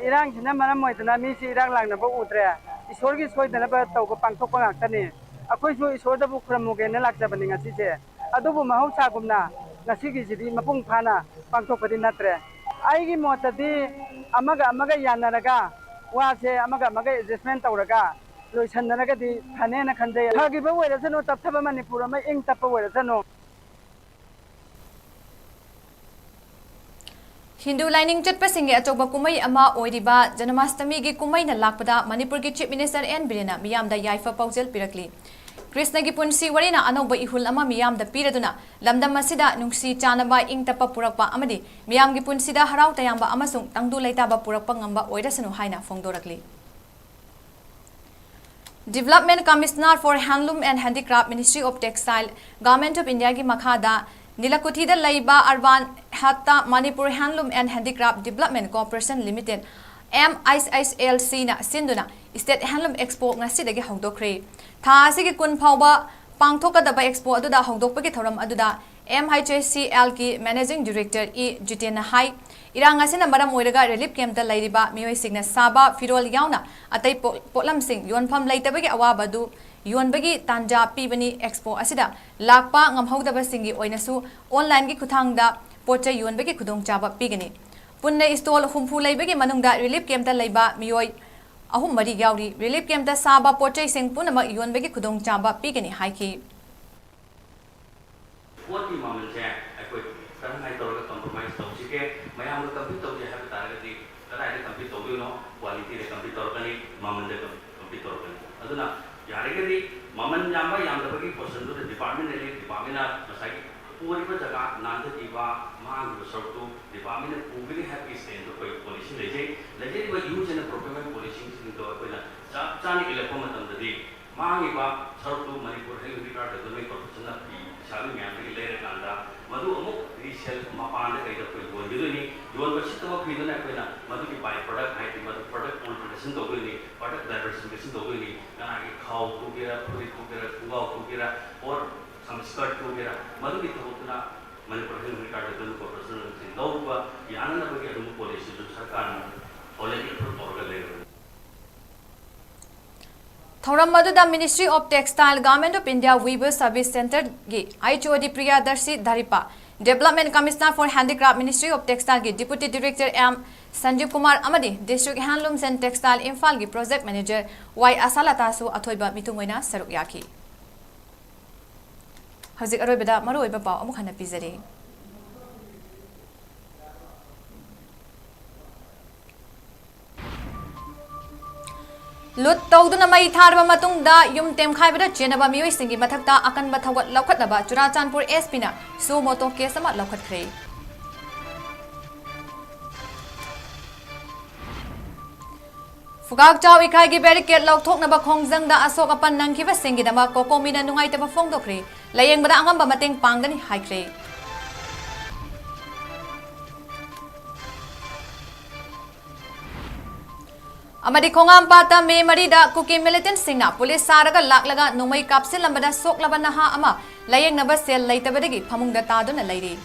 ꯏꯔꯥꯡꯁꯤꯅ ꯃꯔꯝ ꯑꯣꯏꯗꯨꯅ ꯃꯤꯁꯤ ꯏꯔꯥꯡ ꯂꯥꯡꯅꯕ ꯎꯗ꯭ꯔꯦ꯫ ꯏꯁꯣꯔꯒꯤ ꯁꯣꯏꯗꯅꯕ ꯇꯧꯕ ꯄꯥꯡꯊꯣꯛꯄ ꯉꯥꯛꯇꯅꯤ꯫ ꯑꯩꯈꯣꯏꯁꯨ ꯏꯁꯣꯔꯗꯕꯨ ꯈꯨꯔꯨꯝꯃꯨꯒꯦꯅ ꯂꯥꯛꯆꯕꯅꯤ ꯉꯁꯤꯁꯦ꯫ ꯑꯗꯨꯕꯨ ꯃꯍꯧꯁꯥꯒꯨꯝꯅ ꯉꯁꯤꯒꯤꯁꯤꯗꯤ ꯃꯄꯨꯡ ꯐꯥꯅ ꯄꯥꯡꯊꯣꯛꯄꯗꯤ ꯅꯠꯇ꯭ꯔꯦ꯫ ꯑꯩꯒꯤ ꯃꯣꯠꯇꯗꯤ ꯑꯃꯒ ꯑꯃꯒ ꯌꯥꯅꯔꯒ ꯋꯥꯁꯦ ꯑꯃꯒ ꯑꯃꯒ adjustment ꯇꯧꯔꯒ ꯂꯣꯏꯁꯟꯅꯔꯒꯗꯤ ꯐꯅꯦꯅ ꯈꯟꯖꯩ꯫ ꯐꯈꯤꯕ ꯑꯣꯏꯔꯁꯅꯨ, ꯇꯞꯊꯕ ꯃꯅꯤꯄꯨꯔ ꯑꯃ ꯏꯪ ꯇꯞꯄ ꯑꯣꯏꯔꯁꯅꯨ꯫ ꯍꯤꯟꯗꯨ ꯂꯥꯏꯅꯤꯡ ꯆꯠꯄꯁꯤꯡꯒꯤ ꯑꯆꯧꯕ ꯀꯨꯝꯍꯩ ꯑꯃ ꯑꯣꯏꯔꯤꯕ ꯖꯅꯃꯥꯁꯇꯃꯤꯒꯤ ꯀꯨꯝꯍꯩꯅ ꯂꯥꯛꯄꯗ ꯃꯅꯤꯄꯨꯔꯒꯤ Chief Minister ꯑꯦꯟ ꯕꯤꯔꯦꯟꯅ ꯃꯤꯌꯥꯝꯗ ꯌꯥꯏꯐ ꯄꯥꯎꯖꯦꯜ ꯄꯤꯔꯛꯂꯤ꯫ ꯀ꯭ꯔꯤꯁꯅꯒꯤ ꯄꯨꯟꯁꯤ ꯋꯥꯔꯤꯅ ꯑꯅꯧꯕ ꯏꯍꯨꯜ ꯑꯃ ꯃꯤꯌꯥꯝꯗ ꯄꯤꯔꯗꯨꯅ ꯂꯝꯗꯝ ꯑꯁꯤꯗ ꯅꯨꯡꯁꯤ ꯆꯥꯟꯅꯕ, ꯏꯪ ꯇꯞꯄ ꯄꯨꯔꯛꯄ ꯑꯃꯗꯤ ꯃꯤꯌꯥꯝꯒꯤ ꯄꯨꯟꯁꯤꯗ ꯍꯔꯥꯎ ꯇꯌꯥꯝꯕ ꯑꯃꯁꯨꯡ ꯇꯪꯗꯨ ꯂꯩꯇꯥꯕ ꯄꯨꯔꯛꯄ ꯉꯝꯕ ꯑꯣꯏꯔꯁꯅꯨ ꯍꯥꯏꯅ ꯐꯣꯡꯗꯣꯔꯛꯂꯤ꯫ Development Commissioner for Handloom and Handicraft, Ministry of Textile, Government of Indiaꯒꯤ ꯃꯈꯥꯗ ꯅꯤꯂꯀꯨꯊꯤꯗ ꯂꯩꯕ Urban Hatta Manipur Handloom and Handicraft Development Corporation Limited, M H H L C ꯅ ꯁꯤꯟꯗꯨꯅ State Handloom Expo ꯉꯁꯤꯗꯒꯤ ꯍꯧꯗꯣꯛꯈ꯭ꯔꯦ꯫ ꯊꯥ ꯑꯁꯤꯒꯤ ꯀꯨꯟ ꯐꯥꯎꯕ ꯄꯥꯡꯊꯣꯛꯀꯗꯕ expo ꯑꯗꯨꯗ ꯍꯧꯗꯣꯛꯄꯒꯤ ꯊꯧꯔꯝ ꯑꯗꯨꯗ M H H C L ꯒꯤ Managing Director ꯏ ꯖꯤꯇꯦꯟꯅ ꯍꯥꯏ, ꯏꯔꯥꯡ ꯑꯁꯤꯅ ꯃꯔꯝ ꯑꯣꯏꯔꯒ relief camp ꯇ ꯂꯩꯔꯤꯕ ꯃꯤꯑꯣꯏꯁꯤꯡꯅ ꯁꯥꯕ ꯐꯤꯔꯣꯜ ꯌꯥꯎꯅ ꯑꯇꯩ ꯄꯣ-, ꯄꯣꯠꯂꯝꯁꯤꯡ ꯌꯣꯟꯐꯝ ꯂꯩꯇꯕꯒꯤ ꯑꯋꯥꯕ ꯑꯗꯨ ꯌꯣꯟꯕꯒꯤ ꯇꯥꯟꯖꯥ ꯄꯤꯕꯅꯤ꯫ Expo ꯑꯁꯤꯗ ꯂꯥꯛꯄ ꯉꯝꯍꯧꯗꯕꯁꯤꯡꯒꯤ ꯑꯣꯏꯅꯁꯨ online ꯒꯤ ꯈꯨꯠꯊꯥꯡꯗ ꯄꯣꯠ ꯆꯩ ꯌꯣꯟꯕꯒꯤ ꯈꯨꯗꯣꯡꯆꯥꯕ ꯄꯤꯒꯅꯤ꯫ ꯄꯨꯟꯅ stall ꯍꯨꯝꯐꯨ ꯂꯩꯕꯒꯤ ꯃꯅꯨꯡꯗ relief camp ꯇ ꯂꯩꯕ ꯃꯤꯑꯣꯏ ꯑꯍꯨꯝ ꯃꯔꯤ ꯌꯥꯎꯔꯤ꯫ Relief camp ꯇ ꯁꯥꯕ ꯄꯣꯠ ꯆꯩꯁꯤꯡ ꯄꯨꯝꯅꯃꯛ ꯌꯣꯟꯕꯒꯤ ꯈꯨꯗꯣꯡꯆꯥꯕ ꯄꯤꯒꯅꯤ ꯍꯥꯏꯈꯤ꯫ ꯄꯣꯠꯀꯤ ꯃꯃꯜꯁꯦ ꯑꯩꯈꯣꯏ ꯀꯔꯝꯍꯥꯏꯅ ꯇꯧꯔꯒ compromise ꯇꯧꯁꯤꯒꯦ? ꯃꯌꯥꯝꯒ compete ꯇꯧꯁꯦ ꯍꯥꯏꯕ ꯇꯥꯔꯒꯗꯤ ꯀꯗꯥꯏꯗ compete ꯇꯧꯗꯣꯏꯅꯣ? Quality ꯗ compete ꯇꯧꯔꯛꯀꯅꯤ, ꯃꯃꯜꯗ compete ꯇꯧꯔꯛꯀꯅꯤ꯫ ꯑꯗꯨꯅ ꯌꯥꯔꯒꯗꯤ ꯃꯃꯜ ꯌꯥꯝꯕ ꯌꯥꯝꯗꯕꯒꯤ question ꯗꯨꯗ department ꯅ, department ꯅ ꯉꯁꯥꯏꯒꯤ ꯄꯨꯔꯤꯕ ꯖꯒꯥ ꯅꯥꯟꯊꯈꯤꯕ, ꯃꯥꯡꯈꯤꯕ ꯁꯔꯨꯛꯇꯨ department ꯅ ꯄꯨꯒꯅꯤ ꯍꯥꯏꯕꯒꯤ stand ꯗꯨ ꯑꯩꯈꯣꯏ policy ꯂꯩꯖꯩ꯫ ꯂꯩꯖꯔꯤꯕ use and procurement policy ꯁꯤꯡꯗꯣ ꯑꯩꯈꯣꯏꯅ ꯆꯞ ꯆꯥꯅ ꯏꯜꯂꯛꯄ ꯃꯇꯝꯗꯗꯤ ꯃꯥꯡꯉꯤꯕ ꯁꯔꯨꯛꯇꯨ Manipur Handloom Handicraft Development Corporation ꯅ ꯐꯤ ꯂꯩꯁꯥꯕꯤ ꯃꯌꯥꯝꯗꯒꯤ ꯂꯩꯔꯀꯥꯟꯗ ꯃꯗꯨ ꯑꯃꯨꯛ resale ꯃꯄꯥꯟꯗ ꯀꯩꯗ ꯑꯩꯈꯣꯏ ꯌꯣꯟꯒꯗꯣꯏꯅꯤ꯫ ꯌꯣꯟꯕ ꯁꯤꯠꯇꯕ ꯐꯤꯗꯨꯅ ꯑꯩꯈꯣꯏꯅ ꯃꯗꯨꯒꯤ by product ꯍꯥꯏꯗꯤ ꯃꯗꯨ product alteration ꯇꯧꯗꯣꯏꯅꯤ, product diversification ꯇꯧꯗꯣꯏꯅꯤ꯫ ꯀꯅꯥꯒꯤ ꯈꯥꯎ ꯇꯨꯒꯦꯔꯥ, ꯐꯨꯔꯤꯠ ꯇꯨꯒꯦꯔꯥ, ꯈꯣꯡꯒ꯭ꯔꯥꯎ ꯇꯨꯒꯦꯔꯥ, or some skirt ꯇꯨꯒꯦꯔꯥ, ꯃꯗꯨꯒꯤ ꯊꯕꯛꯇꯨꯅ Manipur Handloom Handicraft Development Corporation ꯁꯤ ꯂꯧꯕ ꯌꯥꯅꯅꯕꯒꯤ ꯑꯗꯨꯒꯨꯝꯕ policy ꯗꯨ ꯁꯔꯀꯥꯔꯅ already approve ꯇꯧꯔꯒ ꯂꯩꯔꯕꯅꯤ꯫ ꯊꯧꯔꯝ ꯑꯗꯨꯗ Ministry of Textile, Government of India Weavers Service Centre ꯒꯤ H O D ꯄ꯭ꯔꯤꯌꯥꯗꯔꯁꯤ ꯙꯔꯤꯄꯥ, Development Commissioner for Handicraft, Ministry of Textile ꯒꯤ Deputy Director M ꯁꯟꯖꯤꯕ ꯀꯨꯃꯥꯔ ꯑꯃꯗꯤ District Handlooms and Textile ꯏꯝꯐꯥꯜꯒꯤ Project Manager ꯋꯥꯏ ꯑꯁꯥꯂꯇꯥꯁꯨ ꯑꯊꯣꯏꯕ ꯃꯤꯊꯨꯡ ꯑꯣꯏꯅ ꯁꯔꯨꯛ ꯌꯥꯈꯤ꯫ ꯍꯧꯖꯤꯛ ꯑꯔꯣꯏꯕꯗ ꯃꯔꯨꯑꯣꯏꯕ ꯄꯥꯎ ꯑꯃꯨꯛ ꯍꯟꯅ ꯄꯤꯖꯔꯤ꯫ ꯂꯨꯠ ꯇꯧꯗꯨꯅ ꯃꯩ ꯊꯥꯔꯕ ꯃꯇꯨꯡꯗ ꯌꯨꯝ ꯇꯦꯝꯈꯥꯏꯕꯗ ꯆꯦꯟꯅꯕ ꯃꯤꯑꯣꯏꯁꯤꯡꯒꯤ ꯃꯊꯛꯇ ꯑꯀꯟꯕ ꯊꯧꯒꯠ ꯂꯧꯈꯠꯅꯕ ꯆꯨꯔꯥꯆꯥꯟꯄꯨꯔ SP ꯅ suo moto case ꯑꯃ ꯂꯧꯈꯠꯈ꯭ꯔꯦ꯫ ꯐꯨꯒꯥꯛ ꯆꯥꯎ ꯏꯀꯥꯏꯒꯤ barricade ꯂꯧꯊꯣꯛꯅꯕ ꯈꯣꯡꯖꯪꯗ ꯑꯁꯣꯛ ꯑꯄꯟ ꯅꯪꯈꯤꯕꯁꯤꯡꯒꯤꯗꯃꯛ COCOMI ꯅ ꯅꯨꯡꯉꯥꯏꯇꯕ ꯐꯣꯡꯗꯣꯛꯈ꯭ꯔꯦ꯫ ꯂꯥꯌꯦꯡꯕꯗ ꯑꯉꯝꯕ ꯃꯇꯦꯡ ꯄꯥꯡꯒꯅꯤ ꯍꯥꯏꯈ꯭ꯔꯦ꯫ ꯑꯃꯗꯤ ꯈꯣꯡꯉꯥꯝꯄꯥꯠꯇ ꯃꯦ ꯃꯔꯤꯗ ꯀꯨꯀꯤ militant ꯁꯤꯡꯅ ꯄꯨꯂꯤꯁ ꯁꯥꯔꯒ ꯂꯥꯛꯂꯒ ꯅꯣꯡꯃꯩ ꯀꯥꯞꯁꯤꯜꯂꯝꯕꯗ ꯁꯣꯛꯂꯕ ꯅꯍꯥ ꯑꯃ ꯂꯥꯌꯦꯡꯅꯕ ꯁꯦꯜ ꯂꯩꯇꯕꯗꯒꯤ ꯐꯃꯨꯡꯗ ꯇꯥꯗꯨꯅ ꯂꯩꯔꯤ꯫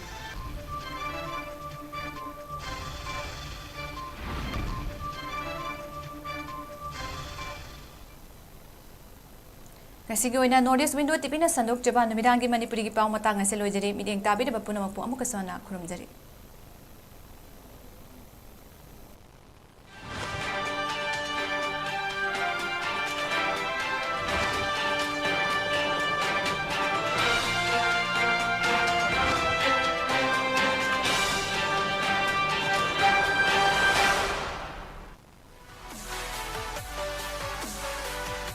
ꯉꯁꯤꯒꯤ ꯑꯣꯏꯅ North East Window TV ꯅ ꯁꯟꯗꯣꯛꯆꯕ ꯅꯨꯃꯤꯗꯥꯡꯒꯤ ꯃꯅꯤꯄꯨꯔꯤꯒꯤ ꯄꯥꯎ ꯃꯇꯥꯡ ꯑꯁꯤ ꯂꯣꯏꯖꯔꯦ꯫ ꯃꯤꯠꯌꯦꯡ ꯇꯥꯕꯤꯔꯤꯕ ꯄꯨꯝꯅꯃꯛꯄꯨ ꯑꯃꯨꯛꯀꯁꯨ ꯍꯟꯅ ꯈꯨꯔꯨꯝꯖꯔꯤ꯫